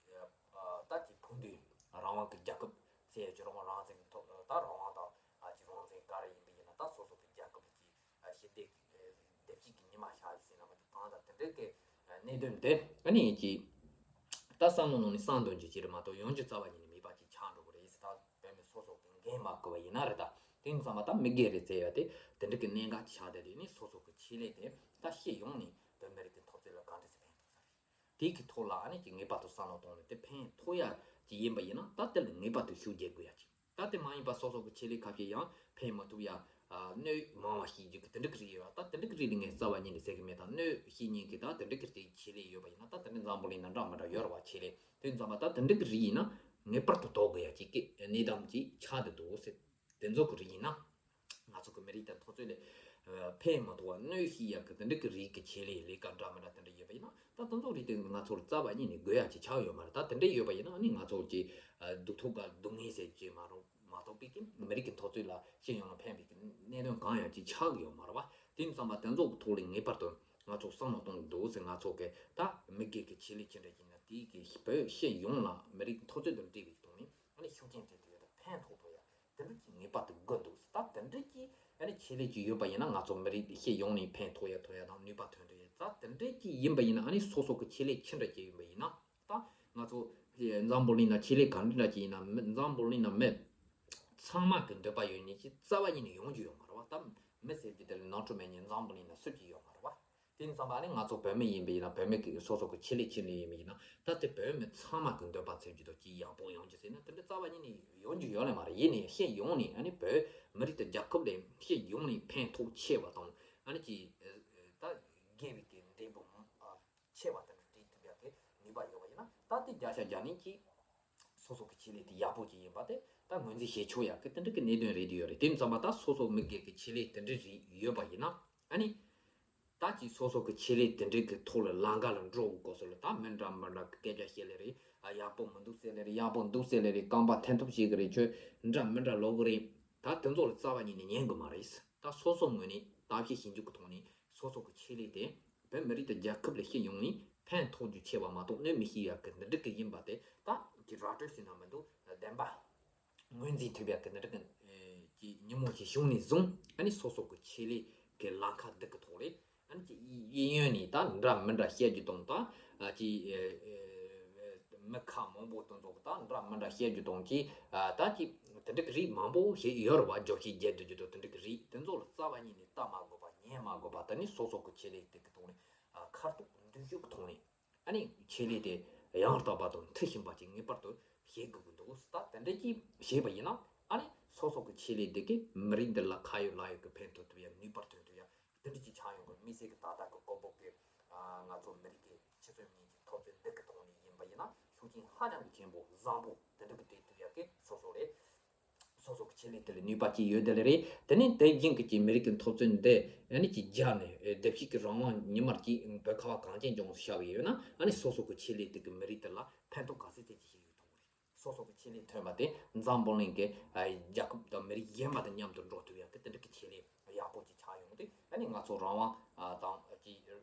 ད་ཅིག་ཕུགས་འདུན། རང་དབང་གི་རྒྱལ་ཁབ་ཟེར་ཡ་ཅིག་རང་དབང་རང་བཙན་གི་ཐོག་ད་རང་དབང་དང་ཅིག་རང་བཙན་ག་རེ་ཡིན་པ་ཡིན་ན། ད་སོ་སོ་གི་རྒྱལ་ཁབ་ཅིག་ཞི་བདེ་བདེ་སྐྱིད་ཀྱི་ཉི་མ་ཤར་ཟེར་ན་མ་གཏོགས། གང་ལྟར་དེ་འདྲའི་གི་གནད་དོན་དེ་ཨ་ནི་ཅིག་ད་བསམ་བློ་ནང་ནས་བསམ་དོན་ཅིག་ཅིག་རེད་མ་གཏོགས་ཡོང་རྒྱུ་རྩ་བ་ཉིད་ནས་མེད་པ་ཅིག་ཆགས་འགྲོ་གི་རེད་ཟེར། ད་བོད་མི་སོ་སོ་གི་འགན་མ་འཁུར་བ་ཡིན་ན་རེད། ད་དེ་ཡིན་ཙམ་པ་ད་མི་སྒེར་རེད་ཟེར་ཡ་དེ་དེ་འདྲ་གི་གནད་འགག་ཆགས་བསྡད་དུས་ནི་སོ་སོ་གི་ཆེད་ལས་དེ་ད་སྤྱི་ཡོངས་ནས་བོད་མི་རིགས་ཀྱི་འཐབ་རྩོད་ལ་ག་འདྲ་ཞིག་ཕན་ཐོགས་ས་རེད། དེ་གི་ཐོག་ལ་ཨ་ནི་ཅིག་ངེས་པར་དུ་བསམ་བློ་གཏོང་ནས་དེ་ཕན་ཐོགས་ཡ་ཅིག་ཡིན་པ་ཡིན་ན། ད་དེ་ལ་ངེས་པར་དུ་ཤུགས་རྒྱག་དགོས་ཡ་ཅིག་ད་དེ་མ་ཡིན་པ་སོ་སོ་གི་ཆེད་ལས་ཁ་ཤས་ཡང་ཕན་མི་ཐོགས་ཡ། ཨ་གནོད་མང་བ་ཞིག་རྒྱུ་གི་དེ་འདྲ་གི་རིགས་ཡོད་པ། ད་དེ་འདྲ་གི་རིགས་ལ་ངས་རྩ་བ་ཉིད་ནས་ཟེར་གི་མེད། ད་གནོད་བྱེད་མཁན་གི་ད་དེ་འདྲ་གི་རིགས་ཆེད་ལས་ཡོད་པ་ཡིན་ན། ད་དེ་འདྲ་འཛམ་བུ་གླིང་ན་འདྲ་མི་འདྲ་ཡོད་རེད་བ། ཆེད་ལས་དེ་ཙམ་པ་ད་དེ་འདྲ་གི་རིགས་ཡིན་ན་ངེས་པར་དུ་དོགས་དགོས་ཡ་ཅིག་གི་གནས་སྟངས་ཅིག་ཆགས་བསྡད་འདུག་ཟེར། དེ་ཚོ་གི་རིགས་ཡིན་ན་ང་ཚོ་གི་མི་རིགས་དང་འཐབ་རྩོད་ལ་ཕན་མི་ཐོགས་པ་གནོད་བྱེད་ཡ་གི་དེ་འདྲ་གི་རིགས་ཀྱི་ཆེད་ལས་ལས་ཀ་འདྲ་མི་འདྲ་དེ་འདྲ་ཡོད་པ་ཡིན་ན། ད་དེ་ཚོ་རིགས་དེ་ང་ཚོར་རྩ་བ་ཉིད་ནས་དགོས་ཡ་ཅིག་ཆགས་ཡོད་མ་རེད། ད་དེ་འདྲ་ཡོད་པ་ཡིན་ན་ནི་ང་ཚོ་ཅིག་སྡུག་ཐུག་ག་སྡུག་བསྔལ་ཟེར་ཅིག་མ་རུང་མ་གཏོགས་པའི་གི་མི་རིགས་ཀྱི་འཐབ་རྩོད་ལ་སྤྱི་ཡོངས་ལ་ཕན་པའི་གི་གནད་དོན་གང་ཡང་ཅིག་ཆགས་ཀྱི་ཡོད་མ་རེད་བ། དེ་ཡིན་ཙང་མ་དེ་ཚོ་གི་ཐོག་ལ་ངེས་པར་དུ་ང་ཚོ་བསམ་བློ་གཏོང་གི་འདུག་ཟེར། ང་ཚོ་གི་ད་མི་སྒེར་གྱི་ཆེད་ལས་ཅི་འདྲ་ཡིན་ན་དེའི་གི་བོད་སྤྱི་ཡོངས་ལ་མི་རིགས་འཐབ་རྩོད་དང་འབྲེལ་བའི་ཐོག་ནས་ཨ་ནི་ཤུགས་རྐྱེན་ཐེབས་ཐུབ་ཡ་དང་ཕན་ཐོགས་ཐུབ་ཡ་དེ་འདྲ་ཅིག་ངེས་པར་དུ་དགོས་འདུག། ད་དེ་འདྲ་ཅིག་ཨ་ནི་ཆེད་ལས་ཅིག་ཡོད་པ་ཡིན་ན་ང་ཚོ་མི་རིགས་སྤྱི་ཡོངས་ནས་ཕན་ཐོགས་ཡ་ཐོགས་ཡ་དང་ནུས་པ་ཐོན་ཐུབ་ཡ། ད་དེ་འདྲ་ཅིག་ཡིན་པ་ཡིན་ན་ཨ་ནི་སོ་སོ་གི་ཆེད་ལས་ཅི་འདྲ་ཅིག་ཡིན་པ་ཡིན་ན། ད་ང་ཚོ་འཛམ་བུ་གླིང་ན་ཆེད་ལས་ག་འདྲ་ཅིག་ཡིན་ན་མི་འཛམ་བུ་གླིང་ན་མི་ཚང་མ་གི་འདོད་པ་ཡོད་མཁན་ཅིག་རྩ་བ་ཉིད་ནས་ཡོང་རྒྱུ་ཡོད་མ་རེད་བ། ད་མི་ཟེར་རྒྱུ་དེ་ལ་ནོར་འཁྲུལ་མེད་མཁན་འཛམ་བུ་གླིང་ན་སུ་གཅིག་ཡོད་མ་རེད་བ། དེ་ཡིན་ཙང་མ་ནི་ང་ཚོ་བོད་མི་ཡིན་པ་ཡིན་ན་བོད་མི་གི་སོ་སོ་གི་ཆེད་ལས་ཆེད་ལས་ཡིན་པ་ཡིན་ན་ད་དེ་བོད་མི་ཚང་མ་གི་འདོད་པ་ཚིམ་རྒྱུ་དང་ཅིག་ཡག་པོ་ཡོང་རྒྱུ་ཟེར་ན་དེ་འདྲ་རྩ་བ་ཉིད་ནས་ཡོང་རྒྱུ་ཡོད་ལེ་མ་རེད། ཡིན་ནའི་སྤྱི་ཡོངས་ནས་ཨ་ནི་བོད་མི་རིགས་དང་རྒྱལ་ཁབ་ལས་སྤྱི་ཡོངས་ནས་ཕན་ཐོགས་ཆེ་བ་དང་ཨ་ནི་ཅིག་ད་དགེ་བའི་གི་འབྲས་བུ་ཆེ་བ་དེ་འདྲ་སྒྲིག་ཐུབ་ཡག་གི་ནུས་པ་ཡོད་པ་ཡིན་ན་ད་དེ་བརྒྱ་ཆ་བརྒྱ་ནས་ཀྱི་སོ་སོ་གི་ཆེད་ལས་དེ་ཡག་པོ་ཅིག་ཡིན་པ་དེ་ད་ངོས་འཛིན་བྱེད་ཆོག་ཡག་གི་དེ་འདྲ་གི་གནད་དོན་རེད་དེ་ཡོད་རེད། དེ་ཙམ་པ་ད་སོ་སོ་མི་སྒེར་གི་ཆེད་ལས་དེ་འདྲ་རིགས་ཡོད་པ་ཡིན་ན་ཨ་ནི་ད་ཀྱི་སོ་སོ་གི་ཆེད་ལས་དེ་འདྲ་གི་ཐོག་ལ་ལམ་ཁ་ལ་འགྲོ་དགོས་སྐོར་སོགས་ལ་ད་མི་འདྲ་མི་འདྲ་གི་སྐད་ཆ་བཤད་ལེ་རེད། ཨ་ཡག་པོ་མི་འདུག་ཟེར་ལེ་རེད། ཡག་པོ་འདུག་ཟེར་ལེ་རེད། རྐང་པ་འཐེན་ཐུབ་བྱེད་གི་རེད། ཁྱོད་འདྲ་མི་འདྲ་ལོག་གི་རེད། ད་དེ་ཚོ་ལ་རྩ་བ་ཉིད་ནས་ཉན་དགོས་མ་རེད། ད་སོ་སོ་ངོས་ནས་བརྟག་དཔྱད་བྱེད་རྒྱུ་གི་ཐོག་ནས་སོ་སོ་གི་ཆེད་ལས་དེ་བོད་མི་རིགས་དང་རྒྱལ་ཁབ་ལ་སྤྱི་ཡོངས་ནས་ཕན་ཐོགས་རྒྱུ་ཆེ་བ་མ་གཏོགས་གནོད་མི་ཤེས་ཡག་གི་འདི་འགྲིག་གི་ཡིན་པ་དེ་ད་ཀྱི་ར་སྤྲོད་ཟེར་ན་མི་འདུག། བདེན་པ་ངོས་འཛིན་ཐུབ་ཡག་གི་འདི་འགྲིག་གི་ཀྱི་ཉིན་མོ་ཞིག་བྱུང་ནས་བཟུང་ཨ་ནི་སོ་སོ་གི་ཆེད་ལས་ཀྱི་ལམ་ཁ་འདི་གི་ཐོག་ལས། ཨ་ནི་ཅིག་གཡས་གཡོན་ནས་ད་འདྲ་མི་འདྲ་བཤད་རྒྱུ་དང་ད་ཨ་ཅིག་ཨེ་ཨེ་མི་ཁ་མང་པོ་དེ་ཚོ་གི་ད་འདྲ་མི་འདྲ་བཤད་རྒྱུ་དང་ཅིག་ཨ་ད་ཅིག་དེ་འདྲ་གི་རིགས་མང་པོ་ཞིག་ཡོད་རེད་བ། རྒྱོབ་བཤད་རྒྱག་སྡོད་རྒྱུ་དང་དེ་འདྲ་གི་རིགས་དེ་ཚོ་ལ་རྩ་བ་ཉིད་ནས་ལྟ་མ་དགོས་པ་ཉན་མ་དགོས་པ། ད་ནི་སོ་སོ་གི་ཆེད་ལས་དེ་གི་ཐོག་ནས་ཨ་ཁ་ཐུག་མདུན་སྐྱོད་གི་ཐོག་ནས་ཨ་ནི་ཆེད་ལས་དེ་ཡང་དག་པ་དང་མཐུན་ཞིང་པ་ཅིག་ངེས་པར་དུ་བྱེད་དགོས་ཀྱི་འདུག། ད་དེ་འདྲ་ཅིག་བྱས་པ་ཡིན་ན་ཨ་ནི་སོ་སོ་གི་ཆེད་ལས་དེ་གི་མི་རིགས་འདི་ལ་ཁ་ཡོད་ལག་ཡོད་ཀྱི་ཕན་ཐོགས་ཐུབ་ཡ་ནུས་པར་ཐོན་ཐུབ་ཡ། དེ་འདྲ་ཅིག་ཆགས་ཡོང་གི། དམིགས་བསལ་གྱི་ད་ལྟ་གི་ཀོ་བོ་གི་ཨ་ང་ཚོ་མི་རིགས་ཀྱི་ཆུ་ཚོད་གཉིས་ཀྱི་འཐབ་རྩོད་འདི་གི་ཐོག་ནས་ཡིན་པ་ཡིན་ན་ཤུགས་རྐྱེན་ཧ་ཅང་གི་ཆེན་པོ་བཟང་པོ་དེ་འདྲ་གི་སྤྲད་ཐུབ་ཡག་གི་སོ་སོ་རེད། སོ་སོ་གི་ཆེད་ལས་དེ་ལ་ནུས་པ་ཅིག་ཡོད་དེ་ལ་རེད། དེ་ནས་དེ་བཞིན་གྱི་ཅིག་མི་རིགས་ཀྱི་འཐབ་རྩོད་འདི་ཨ་ནི་ཅིག་རྒྱབ་ནས་བདེ་སྐྱིད་ཀྱི་རང་དབང་ཉི་མར་ཅིག་བོད་ཁ་བ་གངས་ཅན་ལྗོངས་སུ་ཤར་བ་ཡོད་ན་ཨ་ནི་སོ་སོ་གི་ཆེད་ལས་དེ་གི་མི་རིགས་དེ་ལ་ཕན་ཐོགས་ག་ཚད་ཅིག་བྱེད་ཡོད་ཐུབ་ཀྱི་རེད། སོ་སོ་གི་ཆེད་ལས་ཐོན་པ་དེ་འཛམ་བུ་གླིང་གི་ཨ་རྒྱལ་ཁབ་དང་མི་རིགས་གཞན་པ་དང་མཉམ་དུ་འགྲོ་ཐུབ་ཡག་གི་དེ་འདྲ་གི་ཆེད་ལས་ཡག་པོ་ཅིག་ཆགས་ཡོང་དུས་ཨ་ནི་ང་ཚོ་རང་དབང་ཨ་དང་ཀྱི་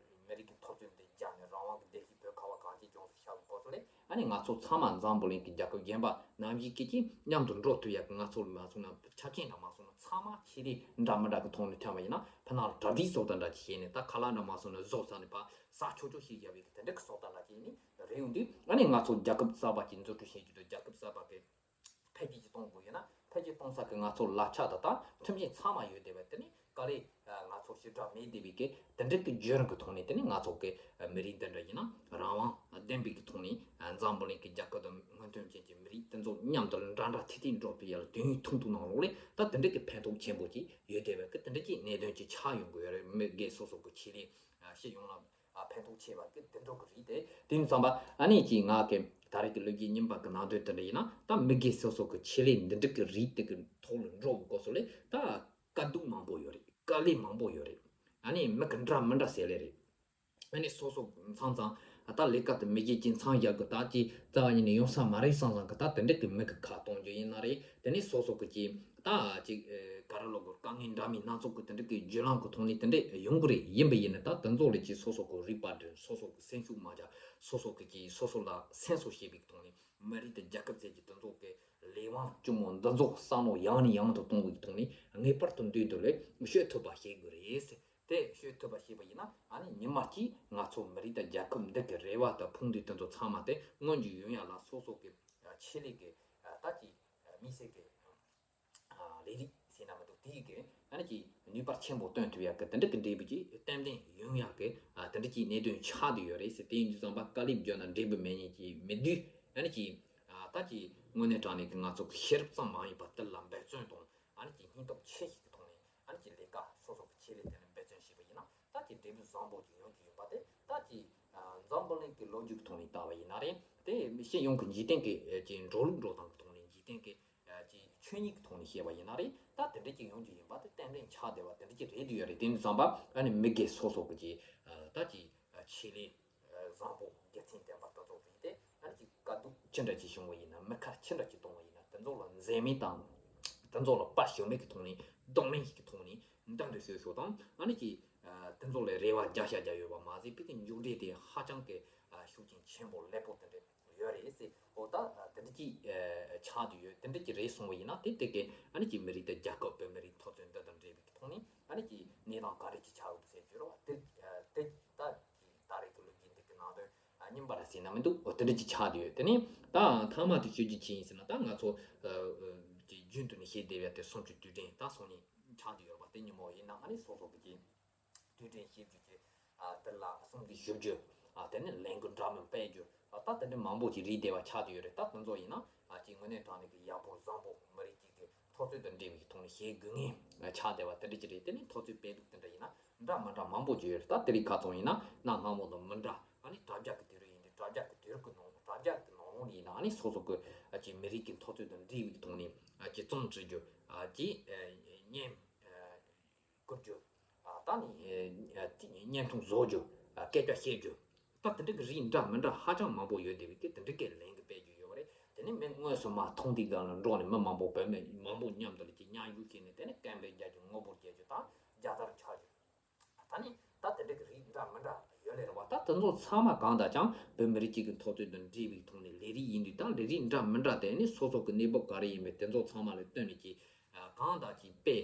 མི་རིགས་ཀྱི་འཐབ་རྩོད་འདི་རྒྱབ་ནས་རང་དབང་གི་བདེ་སྐྱིད་བོད་ཁ་བ་གངས་ཅན་ལྗོངས་སུ་ཤར་བའི་སྐོར་སོགས་ལས་ཨ་ནི་ང་ཚོ་ཚང་མ་འཛམ་བུ་གླིང་གི་རྒྱལ་ཁབ་གཞན་པ་ནང་བཞིན་གྱི་ཅིག་མཉམ་དུ་འགྲོ་ཐུབ་ཡག་གི་ང་ཚོ་མ་སོང་ན་ཆ་རྐྱེན་འདྲ་མ་སོང་ན་ཚང་མ་ཆེད་ལས་འདྲ་མི་འདྲ་གི་ཐོག་ནས་ཐོན་པ་ཡིན་ན་ཕ་ནང་གྲ་སྒྲིག་སོགས་དང་འདྲ་ཅིག་བྱས་ནས་ད་ཁ་ལག་འདྲ་མ་སོང་ན་བཟོ་ས་ནས་ཕ་ས་ཆོག་ཆོག་ཞིག་བཞག་པའི་གི་དེ་འདྲ་གི་སོགས་དང་འདྲ་ཅིག་ནི་རེད་ཡོང་དུས་ཨ་ནི་ང་ཚོ་རྒྱལ་ཁབ་གསར་པ་ཅིག་འཛུགས་སྐྲུན་བྱེད་རྒྱུ་དང་རྒྱལ་ཁབ་གསར་པ་གི་འཕེལ་རྒྱས་ཅིག་གཏོང་དགོས་ཡོད་ན་འཕེལ་རྒྱས་གཏོང་ས་གི་ང་ཚོ་ལག་ཆ་དང་ད་ཁྲིམས་ཆད་ཚང་མ་ཡོད་བསྡད་པ་དེ་ནི་དཀའ་ལས་ང་ཚོ་ཞེ་དྲག་མེད་བསྡད་པའི་གི་དེ་འདྲ་གི་བརྒྱུད་རིམ་གི་ཐོག་ནས་དེ་ནི་ང་ཚོ་གི་མི་རིགས་འདི་འདྲ་ཡིན་ན་རང་དབང་ལྡན་པའི་གི་ཐོག་ནས་འཛམ་བུ་གླིང་གི་རྒྱལ་ཁབ་དང་སྔོན་ཐོན་ཅན་གྱི་མི་རིགས་དེ་ཚོ་མཉམ་དུ་འདྲ་འདྲ་ཐིག་ཐིག་འགྲོ་ཐུབ་ཡ་ལ་དུས་ཡུན་ཐུང་ཐུང་ནང་ལོགས་ལས་ད་དེ་འདྲ་གི་ཕན་ཐོགས་ཆེན་པོ་ཅིག་ཡོད་བསྡད་པའི་གི་དེ་འདྲ་གི་གནད་དོན་ཅིག་ཆགས་ཡོང་གི་ཡོད་རེད། མི་སྒེར་སོ་སོ་གི་ཆེད་ལས་སྤྱི་ཡོངས་ལ། ཨ་ཕན་ཐོགས་ཆེ་བ་གི་དེ་འགྲོ་གི་རེད་དེ། དེ་ཡིན་ཙང་པ་ཨ་ནི་ཅིག་ང་གི་ད་རེས་ཀྱི་ལོ་རྒྱུས་རྙིང་པ་གི་ནང་དོན་དེ་འདྲ་ཡིན་ན་ད་མི་སྒེར་སོ་སོ་གི་ཆེད་ལས་འདི་འགྲིག་གི་རེད་དེ་གི་ཐོག་ལ་འགྲོ་དགོས་སོ་ལས་ད་དཀའ་སྡུག་མང་པོ་ཡོད་རེད། དཀའ་ལས་མང་པོ་ཡོད་རེད། ཨ་ནི་མི་གི་འདྲ་མི་འདྲ་ཟེར་ལེ་རེད། ཨ་ནི་སོ་སོ་མཚང་ཚང་ད་ལས་ཀ་དེ་མི་བྱེད་ཀྱི་མཚང་རྒྱག་གི་ད་ཅི་རྩ་བ་ཉིད་ནས་ཡོང་ས་མ་རེད་བསམ་བསམ་གི་ད་དེ་འགྲིག་གི་མི་གི་ཁ་གཏོང་རྒྱུ་ཡིན་ན་རེད། དེ་ནས་སོ་སོ་གི་ཅི་ད་ཅིག་ག་རེ་ལབ་དགོས་དཀའ་ངལ་འདྲ་མིན་སྣ་ཚོགས་ཀྱི་དེ་འདྲ་གི་བརྒྱུད་ལམ་གྱི་ཐོག་ནས་དེ་འདྲ་ཡོང་གི་རེད། ཡིན་པ་ཡིན་ན་ད་དེ་ཚོ་ལ་ཅི་སོ་སོ་གི་རིག་པ་འདྲེན། སོ་སོ་གི་སེམས་ཤུགས་མ་ཆག། སོ་སོ་གི་ཅི་སོ་སོ་ལ་སེམས་གསོ་བྱེད་པའི་ཐོག་ནས་མི་རིགས་དང་རྒྱལ་ཁབ་བཅས་ཀྱི་དེ་ཚོ་གི་ལས་དབང་སྐྱོ་མོ་འདི་ཚོ་བསམ་བློ་ཡང་ནས་ཡང་དུ་གཏོང་བའི་ཐོག་ནས་ངེས་པར་དུ་མདུན་དུ་ལས་བཤད་ཐུབ་པ་བྱེད་དགོས་རེད། དེ་བཤད་ཐུབ་པ་བྱས་པ་ཡིན་ན་ཨ་ནི་ཉི་མ་གཅིག་ང་ཚོ་མི་རིགས་དང་རྒྱལ་ཁབ་འདི་གི་རེ་བ་དང་ཕུགས་འདུན་དེ་ཚོ་ཚང་མ་དེ་མངོན་གྱི་ཡོང་ཡ་ལ་སོ་སོ་གི་ཆེད་ལས་ཀྱི་ད་ཀྱི་དམིགས་བསལ་གྱི་ལས་རིགས་ཟེར་ན་མི་འདུག་དེའི་གི་ཨ་ནི་ཀྱི་ནུས་པ་ཆེན་པོ་སྟོན་ཐུབ་ཡག་གི་དེ་འདྲ་གི་འབྲས་བུ་ཅིག་ཏན་ཏན་ཡོང་ཡག་གི་དེ་འདྲ་ཀྱི་གནད་དོན་ཆགས་བསྡད་ཡོད་རེད་ཟེར། དེ་ཡིན་དུས་ཙམ་པ་དཀའ་ལས་བརྒྱབ་ན་འབྲས་བུ་མེད་ཉིད་ཀྱི་མི་འདུག་ཨ་ནི་ཀྱི་ད་ཀྱི་དངོས་གནས་དྲང་གནས་ཀྱི་ང་ཚོ་གི་ཤེས་རབ་ཙམ་མ་ཡིན་པ་དེ་ལ་འབད་བརྩོན་དང་ཨ་ནི་ཀྱི་སྙིང་སྟོབས་ཆེ་ཞིག་གི་ཐོག་ནས། ཨ་ནི་ཀྱི་ལས་ཀ་སོ་སོ་གི་ཆེད་ལས་དེ་ལ་འབད་བརྩོན་བྱས་པ་ཡིན་ན་ད་ཀྱི་འབྲས་བུ་བཟང་པོ་ཅིག་ཡོང་རྒྱུ་ཡིན་པ་དེ་ད་ཀྱི་འཛམ་བུ་གླིང་གི་ལོ་རྒྱུས་ཀྱི་ཐོག་ནས་བལྟ་བ་ཡིན་ན་རེད། དེ་སྤྱི་ཡོངས་ཀྱི་འཇིག་རྟེན་གྱི་ཀྱི་འགྲོ་ལུགས་འགྲོ་སྟངས་ཀྱི་ཐོག་ནས་འཇིག་རྟེན་གྱི་ཀྱི་ཆོས་ཉིད་ཀྱི་ཐོག་ནས་བཤད་པ་ཡིན་ན་རེད། ད་དེ་འདྲ་ཅིག་ཡོང་རྒྱུ་ཡིན་པ་དེ་ཏན་ཏན་ཆགས་བསྡད་པ་དེ་འདྲ་ཅིག་རེད་འདུག་ཡོད་རེད། དེ་ཡིན་ཙང་པ་ཨ་ནི་མི་སྒེར་སོ་སོ་གི་ཀྱི་ད་ཀྱི་ཆེད་ལས། བཟང་པོ་དགེ་མཚན་ལྡན་པ་ལྟ་རྟོག་རེད་དེ། ཨ་ནི་ཅིག་དཀའ་སྡུག་ཅི་འདྲ་ཅིག་བྱུང་བ་ཡིན་ན་མི་ཁ་ཅི་འདྲ་ཅིག་གཏོང་བ་ཡིན་ན་དེ་ཚོ་ལ་འཛེམ་མེད་དང་། དེ་ཚོ་ལ་དཔའ་ཞུམ་མེད་ཀྱི་ཐོག་ནས་གདོང་ལེན་ཞིག་གི་ཐོག་ནས་ མདུན་དུ་ཞུ་ཞུ་དང་ཨ་ནི་ཅིག་དེ་ཚོ་ལ་རེ་བ་རྒྱ་ཤ་རྒྱ་ཡོད་པ་མ་ཟད་པའི་གི་མཇུག་འབྲས་དེ་ཧ་ཅང་གི་ཤུགས་རྐྱེན་ཆེན་པོ་ལེགས་པོ་དེ་འདྲ་ཡོད་རེད་ཟེར། འོ་ད་དེ་འདྲ་ཅིག་ཆགས་བསྡད་ཡོད། དེ་འདྲ་ཅིག་རེད་སོང་བ་ཡིན་ན་དེ་དེ་གའི་ཨ་ནི་ཅིག་མི་རིགས་དང་རྒྱལ་ཁབ་བོད་མི་རིགས་འཐབ་རྩོད་འདི་དང་འབྲེལ་བའི་གི་ཐོག་ནས་ཨ་ནི་ཅིག་གནས་སྟངས་ག་རེ་ཅིག་ཆགས་འདུག་ཟེར་རྒྱུ་རེད་བ། དེ་དེ་ད་ཅིག་ད་རེས་ཀྱི་ལོ་རྒྱུས་འདི་གི་ནང་དོན་རྙིང་པ་ར་ཟེར་ན་མི་འདུག་འོ་དེ་འདྲ་ཅིག་ཆགས་བསྡད་ཡོད། དེ་ནས་ད་མཐའ་མ་དེ་ཤོད་རྒྱུ་ཅི་ཡིན་ཟེར་ན་ད་ང་ཚོ་ཅིག་རྒྱུན་དུ་ནས་བཤད་བསྡད་པའི་དེ་གསུམ་བཅུའི་དུས་དྲན་ད་སང་ཉིན་ཆགས་བསྡད་ཡོད་རེད་བ། དེ་ཉིན་མོ་ཡིན་ན་ཨ་ནི་སོ་སོ་གི་ཅིག་དུས་དྲན་བྱེད་རྒྱུ་གི་ཨ་དེ་ལ་སྲུང་བརྩི་ཞུ་རྒྱུ། ཨ་དེ་ནས་ལས་འགུལ་འདྲ་མིན་སྤེལ་རྒྱུ། ཨ་ད་དེ་འདྲ་མང་པོ་ཅིག་རེད་བསྡད་པ་ཆགས་བསྡད་ཡོད་རེད། ད་དེ་ཚོ་ཡིན་ན་ཨ་ཅིག་དངོས་གནས་དྲང་གནས་ཀྱི་ཡག་པོ་བཟང་པོ་མི་རིགས་གཅིག་གི་འཐབ་རྩོད་དང་འབྲེལ་བའི་ཐོག་ནས་བྱེད་དགོས་ངེས་ཆགས་བསྡད་པ་དེ་འདྲ་ཅིག་རེད། དེ་ནས་འཐབ་རྩོད་སྤེལ་ལུགས་དེ་འདྲ་ཡིན་ན་འདྲ་མི་འདྲ་མང་པོ་ཅིག་ཡོད་རེད། ད་དེ་རིང་ཁ་སང་ཡིན་ན་གནའ་སྔ་མོ་དང་མི་འདྲ། ཨ་ནི་དྲ་རྒྱ་གི་དུས་རབས་ཡིན་དུས་དྲ་རྒྱ་གི་དུས་རབས་ཀྱི་ནང་དྲ་རྒྱ་གི་ནང་ལོགས་ནས་ཡིན་ན་ཨ་ནི་སོ་སོ་གི་ཨ་ཅིག་མི་རིགས་ཀྱི་འཐབ་རྩོད་དང་འབྲེལ་བའི་ཐོག་ནས་ཨ་ཅིག་རྩོམ་འབྲི་རྒྱུ། ཨ་ཅིག་ཨ་བརྙན་ཨ་བསྐུར་རྒྱུ། ཨ་ད་ནི་ཨ་ཅིག་བརྙན་ཐུང་བཟོ་རྒྱུ། ཨ་སྐད་ཆ་བཤད་རྒྱུ། ད་དེ་འདྲ་གི་རིགས་འདྲ་མི་འདྲ་ཧ་ཅང་མང་པོ་ཡོད་བསྡད་པའི་གི་དེ་འདྲ་གི་ལས་འགུལ་སྤེལ་རྒྱུ་ཡོད་རེད། དེ་ནི་མི་དངོས་སུ་མ་མཐོང་དུས་སྒང་ལ་འགྲོ་ནས་མི་མང་པོ་བོད་མི་མང་པོ་མཉམ་དུ་ལ་ཅིག་མཉམ་ཞུགས་བྱས་ནས་དེ་ནི་སྐད་འབོད་རྒྱག་རྒྱུ། ངོ་རྒོལ་རྒྱག་རྒྱུ་དང་རྒྱལ་དར་འཕྱར་རྒྱུ། ད་ནི་ད་དེ་འདྲ་གི་རིགས་འདྲ་མི་འདྲ་ཡོད་ལེ་རེད་བ། ད་དེ་ཚོ་ཚང་མ་གང་ལྟར་ཀྱང་བོད་མི་རིགས་གཅིག་གི་འཐབ་རྩོད་དང་འབྲེལ་བའི་ཐོག་ནས་ལས་རིགས་ཡིན་དུས་ད་ལས་རིགས་འདྲ་མི་འདྲ་དེ་ནི་སོ་སོ་གི་གནས་བབ་ག་རེ་ཡིན་པའི་དེ་ཚོ་ཚང་མ་ལ་བསྟུན་ནས་ཀྱི་གང་ལྟར་ཀྱི་དཔེ་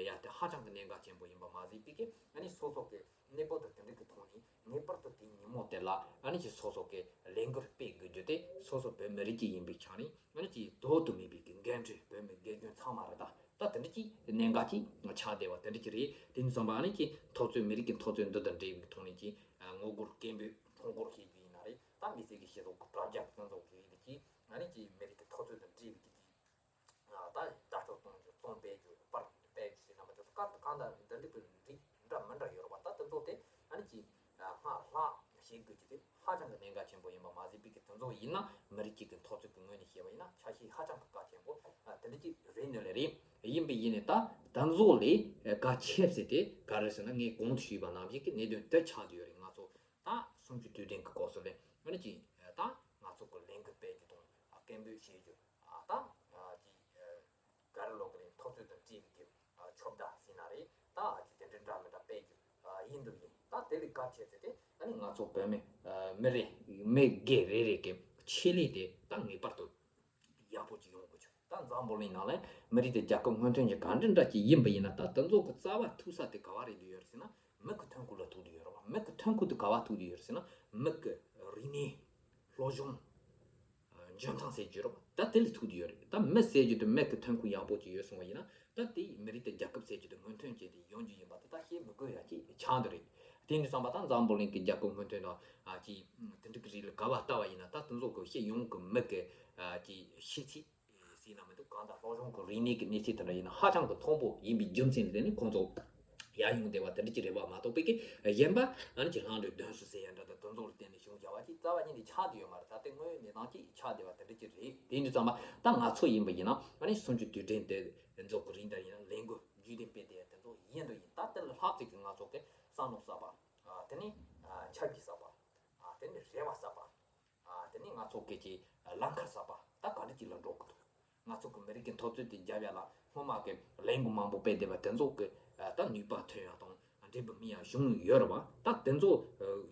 ཡག་དེ་ཧ་ཅང་གི་གནད་འགག་ཆེན་པོ་ཡིན་པ་མ་ཟད་པའི་གི་ཨ་ནི་སོ་སོ་གི་གནས་བབ་དང་དེ་འདྲ་གི་ཐོག་ནས་ངེས་པར་དུ་དེའི་ཉིན་མོ་དེ་ལ་ཨ་ནི་ཀྱི་སོ་སོ་གི་ལས་འགུལ་སྤེལ་དགོས་རྒྱུ་དེ་སོ་སོ་བོད་མི་རིགས་ཀྱི་ཡིན་པའི་ཆ་ནས་ཨ་ནི་ཀྱི་ལྡོག་ཏུ་མེད་པའི་གི་འགན་འཁྲི་བོད་མི་དགེ་སྐྱོན་ཚང་མ་རེད། ད་ད་དེ་འདྲ་ཅིག་གནད་འགག་ཅིག་ཆགས་བསྡད་པ་དེ་འདྲ་ཅིག་རེད། དེ་ནས་བསམ་པ་ཨ་ནི་ཀྱི་འཐབ་རྩོད་མི་རིགས་ཀྱི་འཐབ་རྩོད་འདི་དང་འབྲེལ་བའི་ཐོག་ནས་ཀྱི་ངོ་རྒོལ་སྐད་འབོད་ཁྲོམ་སྐོར་བྱེད་རྒྱུ་ཡིན་ན་རེད། ད་མི་སེར་གྱི་སྤྱི་ཚོགས་ཀྱི་དྲ་རྒྱ་ཀུན་ཚོགས་ཀྱི་རིགས་ཀྱི་ཨ་ནི་ཀྱི་མི་རིགས་ཀྱི་འཐབ་རྩོད་དང་འབྲེལ་བའི་ཀྱི་ཀྱི་ད་ལྟ་ཕྱོགས་གཏོང་རྒྱུ་རྩོམ་སྤེལ་རྒྱུ་པར་སྤེལ་རྒྱུ་ཟེར་ན་མ་གཏོགས་གང་གང་ལྟར་འདི་འདྲ་གི་རིགས་འདྲ་མི་འདྲ་ཡོད་རེད་པ། ད་དེ་ཚོ་དེ་ཨ་ནི་ཀྱི་སྔར་ལྷག་བྱེད་དགོས་ཀྱི་དེ་ཧ་ཅང་གི་གནད་འགག་ཆེན་པོ་ཡིན་པ་མ་ཟད་པའི་གི་དེ་ཚོ་ཡིན་ན་མི་རིགས་གཅིག་གི་འཐབ་རྩོད་ཀྱི་ངོས་ནས་བཤད་པ་ཡིན་ན་ཆ་ཤས་ཧ་ཅང་གི་གལ་ཆེན་པོ་དེ་འདྲ་ཅིག་རེད་ནི་ལས་རེད། ཡིན་པའི་ཡིན་ནས་ད་དེ་ཚོ་ལས་གལ་ཆེ་ཟེར་དེ་ག་རེ་ཟེར་ན་ངས་གོང་དུ་ཞུས་པ་ནང་བཞིན་གི་གནད་དོན་དེ་ཆགས་བསྡད་ཡོད་རེད། ང་ཚོ་ད་གསུམ་བཅུའི་དུས་དྲན་གྱི་སྐབས་སུ་ལས་ཨ་ནི་ཅིག་ད་ང་ཚོ་གི་ལས་འགུལ་སྤེལ་རྒྱུ་དང་སྐད་འབོད་བྱེད་རྒྱུ་ད་ཅིག་ག་རེ་ལབ་དགོས་རེད། འཐབ་རྩོད་དང་འབྲེལ་བའི་གི་ཨ་ཁྱབ་བརྡལ་ཟེར་ན་རེད། ད་ཨ་ཅིག་དེ་འདྲའི་འདྲ་མི་འདྲ་སྤེལ་རྒྱུ་ཨ་ཡིན་འདུག་ཡིན། ད་དེ་ལས་གལ་ཆེ་ཚེ་དེ་ཨ་ནི་ང་ཚོ་བོད་མི་ཨ་མི་རེ་མི་སྒེར་རེ་རེ་གི་ཆེད་ལས་དེ་ད་ངེས་པར་དུ་ཡག་པོ་ཅིག་ཡོང་དགོས་ཆོག་ད་འཛམ་བུ་གླིང་ནང་ལ་མི་རིགས་དེ་རྒྱལ་ཁབ་སྔོན་ཐོན་གྱི་ག་འདྲ་འདྲ་ཅིག་ཡིན་པ་ཡིན་ན་ད་དེ་ཚོ་གི་རྩ་བ་ཐུག་ས་དེ་ག་བ་རེད་འདུག་ཡོད་རེད་ཟེར་ན་མི་གི་ཐོན་ཁུངས་ལ་ཐུག་འདུག་ཡོད་རེད་བ། མི་གི་ཐོན་ཁུངས་དེ་ག་བ་ཐུག་འདུག་ཡོད་རེད་ཟེར་ན་མི་གི་རིག་གནས་སློབ་སྦྱོང་འཇོན་ཐང་ཟེར་རྒྱུ་རེད་བ། ད་དེ་ལ་ཐུག་དུ་ཡོད་རེད། ད་མི་ཟེར་རྒྱུ་དེ་མི་གི་ཐོན་ཁུངས་ཡག་པོ་ཅིག་ཡོད་སོང་བ་ཡིན་ན་ད་དེ་མི་རིགས་དེ་རྒྱལ་ཁབ་ཟེར་རྒྱུ་དེ་སྔོན་ཐོན་ཅན་དེ་ཡོང་རྒྱུ་ཡིན་པ་དེ་ད་བཤད་མི་དགོས་ཡ་ཅིག་ཆགས་འདུག་རེད། དེ་འདྲ་བསམ་པ་ད་འཛམ་བུ་གླིང་གི་རྒྱལ་ཁབ་སྔོན་ཐོན་དང་ཨ་ཅིག་དེ་འདྲ་གི་རིགས་ལ་ག་བ་ལྟ་བ་ཡིན་ན་ད་དེ་ཚོ་གི་སྤྱི་ཡོངས་གི་མི་གི་ཨ་ཅིག་ཤེས་ཚད་ཟེར་ན་མི་འདུག་གང་ལྟར་སློབ་སྦྱོང་གི་རིག་གནས་ཀྱི་གནས་ཚད་དེ་འདྲ་ཡིན་ན་ཧ་ཅང་གི་མཐོན་པོ་ཡིན་པའི་རྒྱུ་མཚན་ལ་བརྟེན་ནས་ཁོང་ཚོ་ཡར་ཡོང་བསྡད་པ་དེ་འདྲ་ཅིག་རེད་པ་མ་གཏོགས་པའི་གི་གཞན་པ་ཨ་ནི་ཅིག་ལྷག་འདོད་གདོན་གསུམ་ཟེར་ཡ་འདྲ་དང་དེ་ཚོ་ལ་བརྟེན་ནས་བྱུང་བྱ་བ་ཅིག་རྩ་བ་ཉིད་ནས་ཆགས་བསྡད་ཡོད་མ་རེད། ད་ལྟའི་དངོས་ཡོད་གནས་སྟངས་ཅིག་ཆགས་བསྡད་པ་དེ་འདྲ་ཅིག་རེད། དེ་འདྲ་ཙམ་པ་ད་ང་ཚོ་ཡིན་པ་ཡིན་ན་ཨ་ནི་གསུམ་བཅུའི་དུས་དྲན་དེ་ཚོ་གི་རིང་ད་ཡིན་ན་ལས་འགུལ་བརྒྱུད་དེ་སྤེལ་བསྡད་ཡ་དེ་ཚོ་ཡིན་དུ་ཡིན། ད་དེ་ལ་ལྷག་ཅིག་གི་ང་ཚོ་གི་བསམ་བློ་གསར་པ་ཨ་དེ་ནས་ཨ་ཆབ་ཀྱི་གསར་པ་ཨ་དེ་ནས་རེ་བ་གསར་པ། ཨ་དེ་ནས་ང་ཚོ་སྐད་ཀྱི་ལམ་ཁ་གསར་པ་ད་ག་འདྲ་ཅིག་ལ་འགྲོ་གི་འདུག་ང་ཚོ་གི་མི་རིགས་ཀྱི་འཐབ་རྩོད་དེ་རྒྱབ་ཡ་ལ་སྔོན་མ་གི་ལས་འགུལ་མང་པོ་སྤེལ་བསྡད་པ་དེ་ཚོ་གི་ཨ་ད་ནུས་པ་ཐོན་ཡ་དང་འབྲས་བུ་སྨིན་ཡ་བྱུང་ཡོད་རེད་བ། ད་དེ་ཚོ་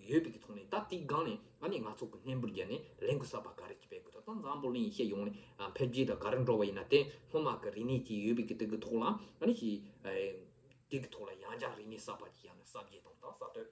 ཡོད་པའི་གི་ཐོག་ནས་ད་དེའི་སྒང་ནས་ཨ་ནི་ང་ཚོ་གི་སྣེ་འབུར་བརྒྱབ་ནས་ལས་འགུལ་གསར་པ་ག་རེ་ཅིག་སྤེལ་དགོས། ད་ད་འཛམ་བུ་གླིང་ཡི་ཤེས་ཡོང་ནས་ཨ་འཕེལ་རྒྱས་དང་ག་རེ་འགྲོ་བ་ཡིན་ན་དེ་སྔོན་མ་གི་རིག་གནས་ཅིག་ཡོད་པའི་གི་དེ་གི་ཐོག་ལ་ཨ་ནི་ཞིག་དེ་གི་ཐོག་ལ་ཡང་བསྐྱར་རིག་གནས་གསར་པ་ཅིག་ཡང་ན་གསར་བརྗེ་དང་ད་གསར་གཏོད་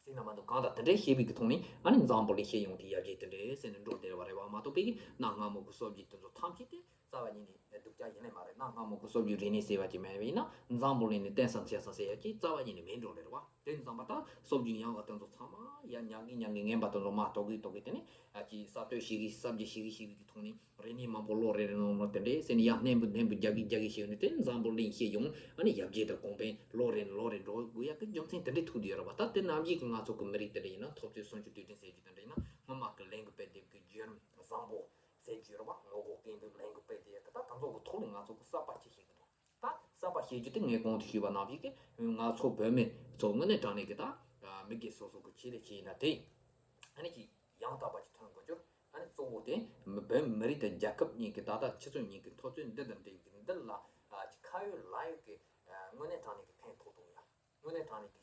ཟེར་ན་མ་གཏོགས་གང་ལྟར་དེ་འདྲའི་ཤེས་པའི་གི་ཐོག་ནས་ཨ་ནི་འཛམ་བུ་གླིང་ཤེས་ཡོང་དེ་ཡར་རྒྱས་དེ་འདྲའི་ཟེར་ནས་འགྲོ་བསྡད་པ་རེད་བ་མ་གཏོགས་པའི་གི་གནའ་སྔ་མོ་གི་གསར་བརྗེ་དེ་ཚོ་ཐམས་ཅད་དེ་རྩ་བ་ཉིད་ནས་སྡུག་ཅག་ཡིན་ནི་མ་རེད། གནའ་སྔ་མོ་གི་གསར་བརྗེའི་རིག་གནས་ཟེར་བ་ཅིག་མེད་པ་ཡིན་ན་འཛམ་བུ་གླིང་ནས་བརྟེན་ས་འཚོལ་ས་ཟེར་ཡ་ཅིག་རྩ་བ་ཉིད་ནས་མེད་འགྲོ་ལེ་རེད་བ། དེ་ཙམ་པ་ད་གསར་བརྗེའི་ཡང་བ་དེ་ཚོ་ཚང་མ་ཡ་ཉག་གི་ཉག་གི་ངན་པ་དེ་ཚོ་མ་གཏོགས་གི་གཏོགས་གི་དེ་ནས་ཨ་ཅིག་གསར་གཏོད་བྱེད་གི་གསར་བརྗེ་བྱེད་གི་བྱེད་གི་གི་ཐོག་ནས། རིག་གནས་མང་པོ་ལོ་རེ་རེ་ནང་ལོ་དེ་འདྲའི་ཟེར་ནས་ཡར་སྣེ་འབུད་སྣེ་འབུད་རྒྱག་གི་རྒྱག་གི་ཞིག་ནས་དེ་འཛམ་བུ་གླིང་ཤེས་ཡོང་ཨ་ནི་ཡར་རྒྱས་དང་གོང་འཕེལ་ལོ་རེ་ནས་ལོ་རེ་འགྲོ་དགོས་ཡག་གི་རྒྱུ་མཚན་དེ་འདྲའི་ཐུག་དུ་ཡོད་རེད་བ། ད་དེ་ནམ་རྒྱུན་གྱི་ང་ཚོ་གི་མི་རིགས་དེ་འདྲ་ཡིན་ན་འཐབ་རྩོད་གསུམ་བཅུའི་དུས་དྲན་ཟེར་རྒྱུ་དེ་འདྲ་ཡིན་ན་སྔོན་མ་གི་ལས་འགུལ་སྤེལ་བསྡད་ཀྱི་བརྒྱུད་རིམ་བཟང་པོ་ཟེར་རྒྱུ་རེད་བ། ངོ་རྒོལ་སྐད་འབོད་ལས་འགུལ་སྤེལ་བསྡད་ཡག་གི་ད་དེ་ཚོ་གི་ཐོག་ནས་ང་ཚོ་གི་གསར་པ་ཅིག་ཤེས་ཀྱི་འདུག་ད་གསར་པ་ཤེས་རྒྱུ་དེ་ངས་གོང་དུ་ཞུས་པ་ནང་བཞིན་གི་ང་ཚོ་བོད་མི་ཚོ་དངོས་གནས་དྲང་གནས་ཀྱི་ད་མི་སྒེར་སོ་སོ་གི་ཆེད་ལས་བྱས་ཡིན་ན་དེ་ཨ་ནི་ཅིག་ཡང་དག་པ་ཅིག་ཐོན་དགོས་རྒྱུར་ཨ་ནི་གཙོ་བོ་དེ་བོད་མི་རིགས་དང་རྒྱལ་ཁབ་གཉིས་ཀྱི་ད་ལྟ་སྤྱི་ཚོགས་གཉིས་ཀྱི་འཐབ་རྩོད་འདི་དང་འབྲེལ་གྱི་འདི་ལ་ཨ་ཅིག་ཁ་ཡོད་ལག་ཡོད་ཀྱི་ཨ་དངོས་གནས་དྲང་གནས་ཀྱི་ཕན་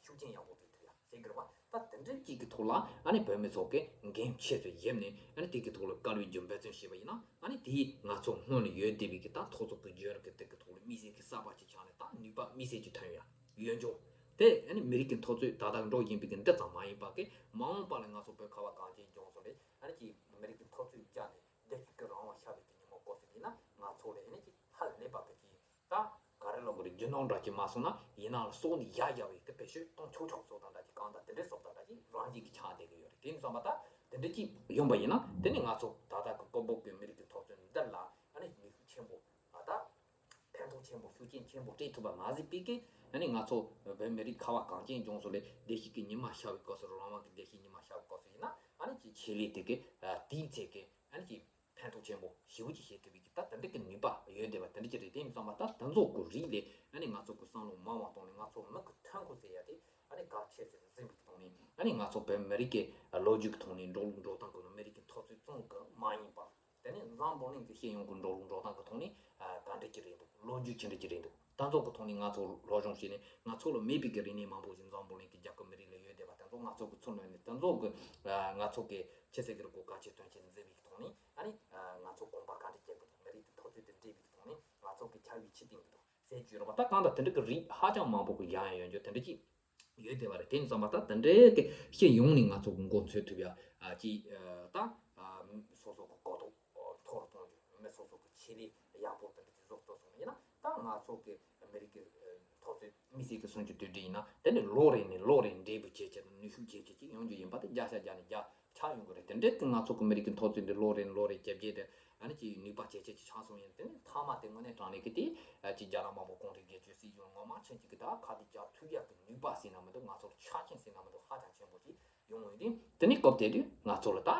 ཤུགས་རྐྱེན་ཡག་པོ་ཐེབས་ཐུབ་ཡ་ཟེར་གི་རེད་བ། ད་དེ་འདྲའི་གཅིག་གི་ཐོག་ལ་ཨ་ནི་བོད་མི་ཚོ་གི་འགན་ཆེ་ཚོད་བཞེས་ནས་ཨ་ནི་དེ་གི་ཐོག་ལ་དཀར་པོའི་རྒྱུ་འབད་བརྩོན་བྱས་པ་ཡིན་ན། ཨ་ནི་དེས་ང་ཚོ་སྔོན་ལ་ཡོད་བསྡད་པའི་གི་ད་ཐོག་བརྩེགས་གི་རྒྱུན་རིང་གི་དེ་གི་ཐོག་ལ་དམིགས་བསལ་གྱི་གསར་པ་ཅིག་ཆགས་ནས་ད་ནུས་པ་དམིགས་བསལ་གྱི་ཐོན་ཡ་ཡོད་འཇོག་དེ། ཨ་ནི་མི་རིགས་ཀྱི་འཐབ་རྩོད་ད་ལྟ་འགྲོ་བཞིན་པའི་གི་འདི་ཙམ་མ་ཡིན་པ་གི་མ་འོངས་པ་ལ་ང་ཚོ་བོད་ཁ་བ་གངས་ཅན་ལྗོངས་སུ་ལས་ཨ་ནི་ཀྱི་མི་རིགས་ཀྱི་འཐབ་རྩོད་རྒྱག་ནས་བདེ་སྐྱིད་ཀྱི་རང་དབང་ཤར་བའི་གི་ཉིན་མོ་བསྐོར་ཟིན་ཡིན་ན། ང་ཚོ་ལས་ཨ་ནི་ཀྱི་ཧ་ལས་པ་གི་ཀྱི་ད་ག་རེ་ལབ་དགོས་རེད། རྒྱུ་ནོར་འདྲ་ཅིག་མ་སོང་ན་ཡིན་ནའང་སྲོག་ནི་ཡར་རྒྱབ་པའི་གི་བེད་སྤྱོད་གཏོང་ཆོག་ཆོག་སོགས་དང་འདྲ་ཅིག་གང་ལྟར་དེ་འདྲའི་སོགས་དང་འདྲ་ཅིག་རང་བཞིན་གྱི་ཆགས་བསྡད་ཀྱི་ཡོད་རེད། དེ་ནི་བསམ་པ་ད་དེ་འདྲ་ཅིག་ཡོང་པ་ཡིན་ན་དེ་ནི་ང་ཚོ་ད་ལྟ་གི་ཀོ་བོག་གི་མི་རིགས་ཀྱི་འཐབ་རྩོད་འདི་ལ་ཨ་ནི་ནུས་ཤུགས་ཆེན་པོ་ད་ཕན་ཐོགས་ཆེན་པོ་ཤུགས་རྐྱེན་ཆེན་པོ་སྤྲད་ཐུབ་པ་མ་ཟད་པའི་གི་ཨ་ནི་ང་ཚོ་བོད་མི་རིགས་ཁ་བ་གངས་ཅན་ལྗོངས་སུ་ལས་བདེ་སྐྱིད་ཀྱི་ཉི་མ་ཤར་བའི་སྐབས་སུ། རང་དབང་གི་བདེ་སྐྱིད་ཉི་མ་ཤར་བའི་སྐབས་སུ་ཡིན་ན་ཨ་ནི་ཀྱི་ཆེད་ལས་དེ་གི་དེའི་ཚད་ཀྱི་ཨ་ནི་ཀྱི་ཕན་ཐོགས་ཆེན་པོ་ཞེ་པོ་ཅིག་བྱེད་ཐུབ་པའི་གི་ད་དེ་འདྲ་གི་ནུས་པ་ཡོད་བསྡད་པ་དེ་འདྲ་ཅིག་རེད། དེ་ཡིན་ཙང་མ་ད་དེ་ཚོ་གི་རིགས་ལས་ཨ་ནི་ང་ཚོ་གི་བསམ་བློ་མང་བ་གཏོང་ནས་ང་ཚོ་མི་གི་ཐོན་ཁུངས་ཟེར་ཡ་དེ་ཨ་ནི་གལ་ཆེ་ཟེར་འཛིན་པའི་གི་ཐོག་ནས། ཨ་ནི་ང་ཚོ་བོད་མི་རིགས་ཀྱི་ལོ་རྒྱུས་ཀྱི་ཐོག་ནས་འགྲོ་ལུགས་འགྲོ་སྟངས་ཀྱི་ནང་མི་རིགས་ཀྱི་འཐབ་རྩོད་ཙམ་གྱིས་མ་ཡིན་པ། དེ་ནས་འཛམ་བུ་གླིང་གི་ཤེས་ཡོན་གྱི་འགྲོ་ལུགས་འགྲོ་སྟངས་ཀྱི་ཐོག་ནས་ག་འདྲ་ཅིག་རེད་འདུག་ལོ་རྒྱུས་ཅི་འདྲ་ཅིག་རེད་འདུག་ད་ཚོ་གི་ཐོག་ནས་ང་ཚོ་སློབ་སྦྱོང་བྱས་ནས་ང་ཚོ་ལ་མེད་པའི་གི་རིག་གནས་མང་པོ་ཞིག་འཛམ་བུ་གླིང་གི་རྒྱལ་ཁབ་མི་རིགས་ལ་ཡོད་བསྡད་པ་དེ་ཚོ་ང་ཚོ་གི་ཚུར་ལོན་ནས་དེ་ཚོ་གི་ང་ཚོ་གི་ཆེ་ཚད་ཀྱི་རུ་སྐོར་གལ་ཆེ་དོན་ཆེ་འཛིན་པའི་གི་ཐོག་ནས། ཨ་ནི་ང་ཚོ་གོམ་པ་ག་འདྲ་རྒྱག་གི་འདུག་མི་རིགས་དེ་འཐབ་རྩོད་དེ་འདྲ་བའི་གི་ཐོག་ནས་ང་ཚོ་གི་ཆ་བའི་ཆེ་བསྟན་གི་འདུག་ཟེར་རྒྱུ་རེད་པ། ད་གང་ལྟར་དེ་འདྲ་གི་རིགས་ཧ་ཅང་མང་པོ་གི་ཡང་ཡང་ཡོད་འགྱོ། དེ་འདྲ་ཅིག་ཡོད་བསྡད་པ་རེད། དེ་ཡིན་ཙང་མ་ད་དེ་འདྲའི་གི་སྤྱི་ཡོངས་ནས་ང་ཚོ་གི་མགོ་འཚོས་ཐུབ་ཡ་ཨ་ཅིག་ཨ་ད་ཨ་སོ་སོ་གི་གོ་རྟོགས་མཐོ་རུ་གཏོང་རྒྱུ། མི་སོ་སོ་གི་ཆེད་ལས་ཡག་པོ་དེ་འདྲ་ཅིག་བཟོ་ཐུབ་སོང་བ་ཡིན་ན། ད་ང་ཚོ་གི་ཨ་མི་རིགས་ཀྱི་ཨ་འཐབ་རྩོད་དམིགས་བསལ་གྱི་སྲུང་སྐྱོབ་དུས་དྲན་ཡིན་ན་དེ་ནི་ལོ་རེ་ནས་ལོ་རེ་འབྲས་བུ་ཇེ་ཆེ་དང་ནུས་ཤུགས་ཇེ་ཆེ་ཅིག་ཡོང་རྒྱུ་ཡིན་པ་དེ་བརྒྱ་ཆ་བརྒྱ་ནས་བརྒྱ་ཆགས་ཡོང་གི་རེད། དེ་འདྲའི་གི་ང་ཚོ་གི་མི་རིགས་ཀྱི་འཐབ་རྩོད་འདི་ལོ་རེ་ནས་ལོ་རེ་ཇེ་ཇེ་དེ་ཨ་ནི་ཅིག་ནུས་པ་ཇེ་ཆེ་ཅིག་ཆགས་སོང་ཡིན། དེ་ནི་མཐའ་མ་དེ་དངོས་གནས་དྲང་གནས་ཀྱི་དེ་ཨ་ཅིག་རྒྱ་ནག་དམར་པོ་གུང་ཁྲན་སྒེར་གཅོད་སྲིད་གཞུང་ངོ་མ་ཕྱིན་ཅིག་གི་ད་ཁ་གཏད་རྒྱག་ཐུབ་ཡག་གི་ནུས་པ་ཟེར་ན་མི་འདུག་ང་ཚོར་ཆ་རྐྱེན་ཟེར་ན་མི་འདུག་ཧ་ཅང་ཆེན་པོ་ཅིག་ཡོང་ཡོད་དེ། དེ་ནི་སྐབས་དེ་དུས་ང་ཚོ་ལ་ད་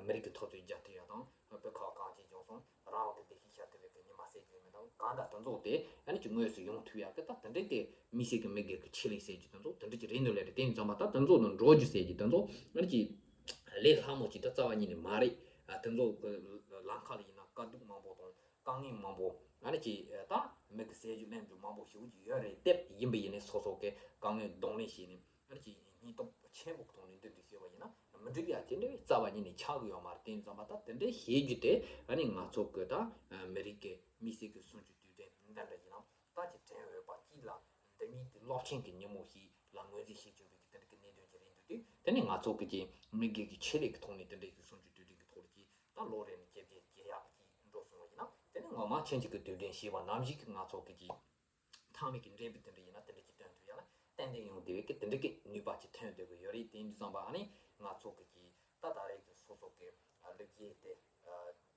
མི་རིགས་ཀྱི་འཐབ་རྩོད་རྒྱག་ཐུབ་ཡ་དང་བོད་ཁ་བ་གངས་ཅན་ལྗོངས་སུ་རང་དབང་གི་བདེ་སྐྱིད་ཤར་ཐུབ་པའི་གི་ཉི་མ་ཟེར་རྒྱུ་མི་འདུག་གང་ལྟར་དེ་ཚོ་དེ་ཨ་ནི་ཅིག་དངོས་སུ་ཡོང་ཐུབ་ཡ་གི་ད་དེ་འདྲའི་གི་དམིགས་བསལ་གི་མི་སྒེར་གི་ཆེད་ལས་ཟེར་རྒྱུ་དེ་ཚོ་དེ་འདྲ་ཅིག་རེད་འདུག་ལས་རེད། དེ་ཡིན་ཙང་མ་ད་དེ་ཚོ་ནང་འགྲོ་རྒྱུ་ཟེར་རྒྱུ་དེ་ཚོ་ཨ་ནི་ཅིག་ལས་སླ་མོ་ཅིག་ད་རྩ་བ་ཉིད་ནས་མ་རེད། ཨ་དེ་ཚོ་གི་ལམ་ཁ་ལ་ཡིན་ན་དཀའ་སྡུག་མང་པོ་དང་དཀའ་ངལ་མང་པོ་ཨ་ནི་ཅིག་ད་མི་གི་ཟས་རྒྱུ་ལེན་རྒྱུ་མང་པོ་ཞེ་པོ་ཅིག་ཡོད་རེད། དེ་ཡིན་པ་ཡིན་ནའི་སོ་སོ་གི་དཀའ་ངལ་གདོང་ལེན་བྱས་ནས། ཨ་ནི་ཅིག་སྙིང་སྟོབས་ཆེན་པོ་གི་ཐོག་ནས་མདུན་དུ་བསྐྱོད་པ་ཡིན་ན་མི་འགྲིག་ཡ་དེ་འདྲའི་རྩ་བ་ཉིད་ནས་ཆགས་ཀྱི་ཡོད་མ་རེད། དེ་ཡིན་ཙང་མ་ད་དེ་འདྲའི་བྱེད་རྒྱུ་དེ་ཨ་ནི་ང་ཚོ་གི་ད་མི་རིགས་ཀྱི་དམིགས་བསལ་གྱི་སྲུང་སྐྱོབ་དུས་དྲན་འདི་འདྲ་ཡིན་ན་ད་ཅིག་དྲན་འོས་པ་གཅིག་ལ་འདི་ཉིད་དེ་རླབས་ཆེན་གྱི་ཉིན་མོ་ཞིག་ལ་ངོས་འཛིན་བྱེད་བཅུག་པའི་གི་དེ་འདྲ་གི་གནད་དོན་ཅིག་རེད་འདུག་དུས་དེ་ནི་ང་ཚོ་གི་ཅིག་མི་སྒེར་གྱི་ཆེད་ལས་ཀྱི་ཐོག་ནས་དེ་འདྲའི་གི་སྲུང་སྐྱོབ་དུས་དྲན་གྱི་ཐོག་ལ་ཅིག་ད་ལོ་རེ་ནས་ཇེ་ཇེ་ཇེ་ཡག་ཅིག་འགྲོ་སོང་བ་ཡིན་ན་དེ་ནི་ངོ་མ་ཕྱིན་ཅིག་གི་དུས་དྲན་ཞེས་པ་ནམ་ཞིག་གི་ང་ཚོ་གི་ཅིག་མཐའ་མའི་གི་འབྲས་བུ་དེ་འདྲ་ཡིན་ན་དེ་འདྲ་ཅིག་སྟོན་ཐུབ་ཡ་ལ་ཏན་ཏན་ཡོང་བདེ་བའི་གི་དེ་འདྲ་གི་ནུས་པ་ཅིག་ཐོན་བསྡད་ཀྱི་ཡོད་རེད། དེ་ཡིན་དུས་ཙམ་པ་ཨ་ནི་ང་ཚོ་གི་ཅིག་ད་ད་རེས་ཀྱི་སོ་སོ་གི་ཨ་སློབ་གཞས་དེ་ཨ་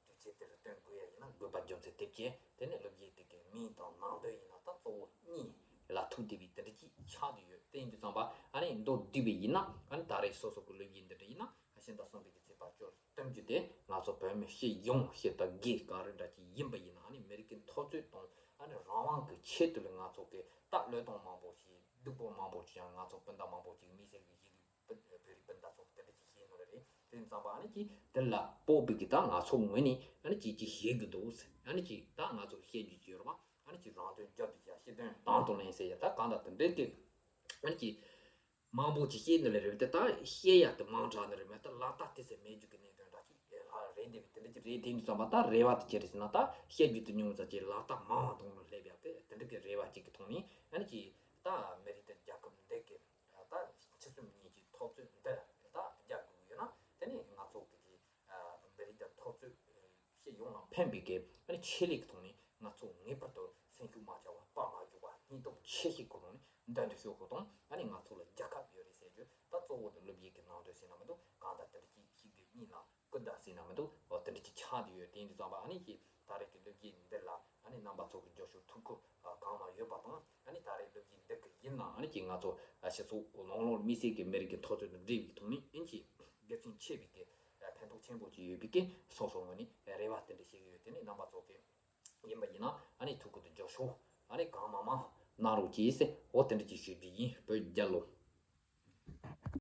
དུས་ཚོད་དེར་སྟོན་དགོས་ཡ་ཡིན་ན་དགོས་པ་རྒྱུ་མཚན་དེབ་ཀྱི་དེ་ནས་སློབ་གཞས་དེ་གི་མིང་དང་ནང་དོན་ཡིན་ན་ད་གཙོ་བོ་གཉིས་ལ་ཐུག་བསྡད་པའི་དེ་འདྲ་ཅིག་ཆགས་བསྡད་ཡོད། དེ་ཡིན་དུས་ཙམ་པ་ཨ་ནི་མདོར་བསྡུས་པ་ཡིན་ན་ཨ་ནི་ད་རེས་སོ་སོ་གི་སློབ་གཞས་འདི་འདྲ་ཡིན་ན་ཕྱི་ཟླ་གསུམ་པའི་གི་ཚེས་པ་བཅུ། སྟོན་རྒྱུ་དེ་ང་ཚོ་བོད་མི་སྤྱི་ཡོངས་སྤྱི་ཟླ་དགེ་ག་རེ་འདྲ་ཅིག་ཡིན་པ་ཡིན་ན་ཨ་ནི་མི་རིགས་ཀྱི་འཐབ་རྩོད་དང་ཨ་ནི་རང་དབང་གི་ཆེད་དུ་ལ་ང་ཚོ་གི་ད་བློས་གཏོང་མང་པོ་ཞིག་སྡུག་པོ་མང་པོ་ཅིག་ཡང་ང་ཚོ་སྤུན་ཟླ་མང་པོ་ཅིག་དམིགས་བསལ་གྱི་གཞིས་ལུས་བོད་རིགས་སྤུན་ཟླ་ཚོ་དེ་འདྲ་ཅིག་བྱས་ནོ་རེད། དེ་ཙམ་པ་ཨ་ནི་ཅིག་དེ་ལ་དཔོག་པའི་གི་ད་ང་ཚོ་ངོས་ནས་ཨ་ནི་ཅིག་ཅིག་བཤད་གི་འདུག་ཨ་ནི་ཅིག་ད་ང་ཚོ་བཤད་རྒྱུ་ཅིག་ཡོད་རེད་བ། ཨ་ནི་ཅིག་རང་དོན་རྒྱབ་ཏུ་བཞག་སྤྱི་དོན་དང་དུ་ལེན་ཟེར་ཡ་ད་གང་ལྟར་དེ་འདྲའི་གི་ཨ་ནི་ཅིག་མང་པོ་ཅིག་བཤད་འདི་ལ་རེད་དེ་ད་བཤད་ཡ་དེ་མང་དྲགས་ནི་རེད་མེད་ད་ལག་བསྟར་དེ་ཟེར་མེད་རྒྱུ་གི་གནད་དོན་འདྲ་ཅིག་ལྷག་རེད་འདི་བས་དེ་འདྲ་ཅིག་རེད། དེ་འདི་ཙམ་པ་ད་རེ་བ་དེ་ཅི་རེད་ཟེར་ན་ད་བཤད་རྒྱུ་དེ་ཉུང་ཙམ་ཅིག་ལག་བསྟར་མང་བ་དང་ལ་སླེབས་ཡ་གི་དེ་འདྲ་གི་རེ་བ་ཅིག་གི་ཐོག་ནས་ཨ་ནི་ཅིག་ད་མི་རིགས་དང་རྒྱལ་ཁབ་འདི་གི་ད་ཕྱི་སྲིད་གཉིས་ཀྱི་འཐབ་རྩོད་འདི་ད་རྒྱག་དགོས་ཀྱི་ཡོད་ན་དེ་ནས་ང་ཚོ་གི་གི་མི་རིགས་དང་འཐབ་རྩོད་སྤྱི་ཡོངས་ལ་ཕན་པའི་གི་ཨ་ནི་ཆེད་ལས་ཀྱི་ཐོག་ནས་ང་ཚོ་ངེས་པར་དུ་སེམས་ཤུགས་མ་ཆག་པ་དཔའ་མ་བཅུག་པ་སྙིང་སྟོབས་ཆེ་ཤོས་ཀྱི་ཐོག་ནས་མདུན་དུ་ཤོག་དགོས་དང་ཨ་ནི་ང་ཚོ་ལ་རྒྱལ་ཁབ་ཡོད་རེད་ཟེར་རྒྱུ་ད་གཙོ་བོ་དེ་སློབ་གཉེར་གྱི་ནང་དོན་ཟེར་ན་མི་འདུག་གང་ལྟར་དེ་འདྲ་ཅིག་ཤིག་གི་གཉིས་ལ་སྐུ་ཟླ་ཟེར་ན་མི་འདུག་འོ་དེ་འདྲ་ཅིག་ཆགས་བསྡད་ཡོད། དེ་ཡིན་དུས་ཙམ་པ་ཨ་ནི་ཀྱི་ད་རེས་ཀྱི་སློབ་གཉེར་འདི་ལ་ཨ་ནི་རྣམ་པ་ཚོ་གི་རྒྱབ་སྐྱོར་ཐུགས་ཁུར་གང་མང་ཡོད་པ་དང་ཨ་ནི་ད་རེས་སློབ་གཉེར་འདི་གི་ཡིན་ན་ཨ་ནི་ཀྱི་ང་ཚོ་སྤྱི་ཚོགས་ནང་ལོགས་དམིགས་བསལ་གྱི་མི་རིགས་ཀྱི་འཐབ་རྩོད་དང་འབྲེལ་བའི་ཐོག་ནས་ཨ་ནི་ཀྱི་དགེ་མཚན་ཆེ་བའི་གི་ཕན་ཐོགས་ཆེན་པོ་ཅིག་ཡོད་པའི་གི་སོ་སོ་ངོས་ནས་རེ་བ་དེ་འདྲ་བྱེད་ཀྱི་ཡོད། དེ་ནི་རྣམ་པ་ཚོ་གི་ཡིན་པ་ཡིན་ན་ཨ་ནི་ཐུགས་ཁུར་དང་རྒྱབ་སྐྱོར་ཨ་ནི་གང་མང་མང་གནང་རོགས་གྱིས་ཟེར་འོ་དེ་འདྲ་ཅིག་ཞུས་པ་ཡིན། བོད་རྒྱལ་ལོ།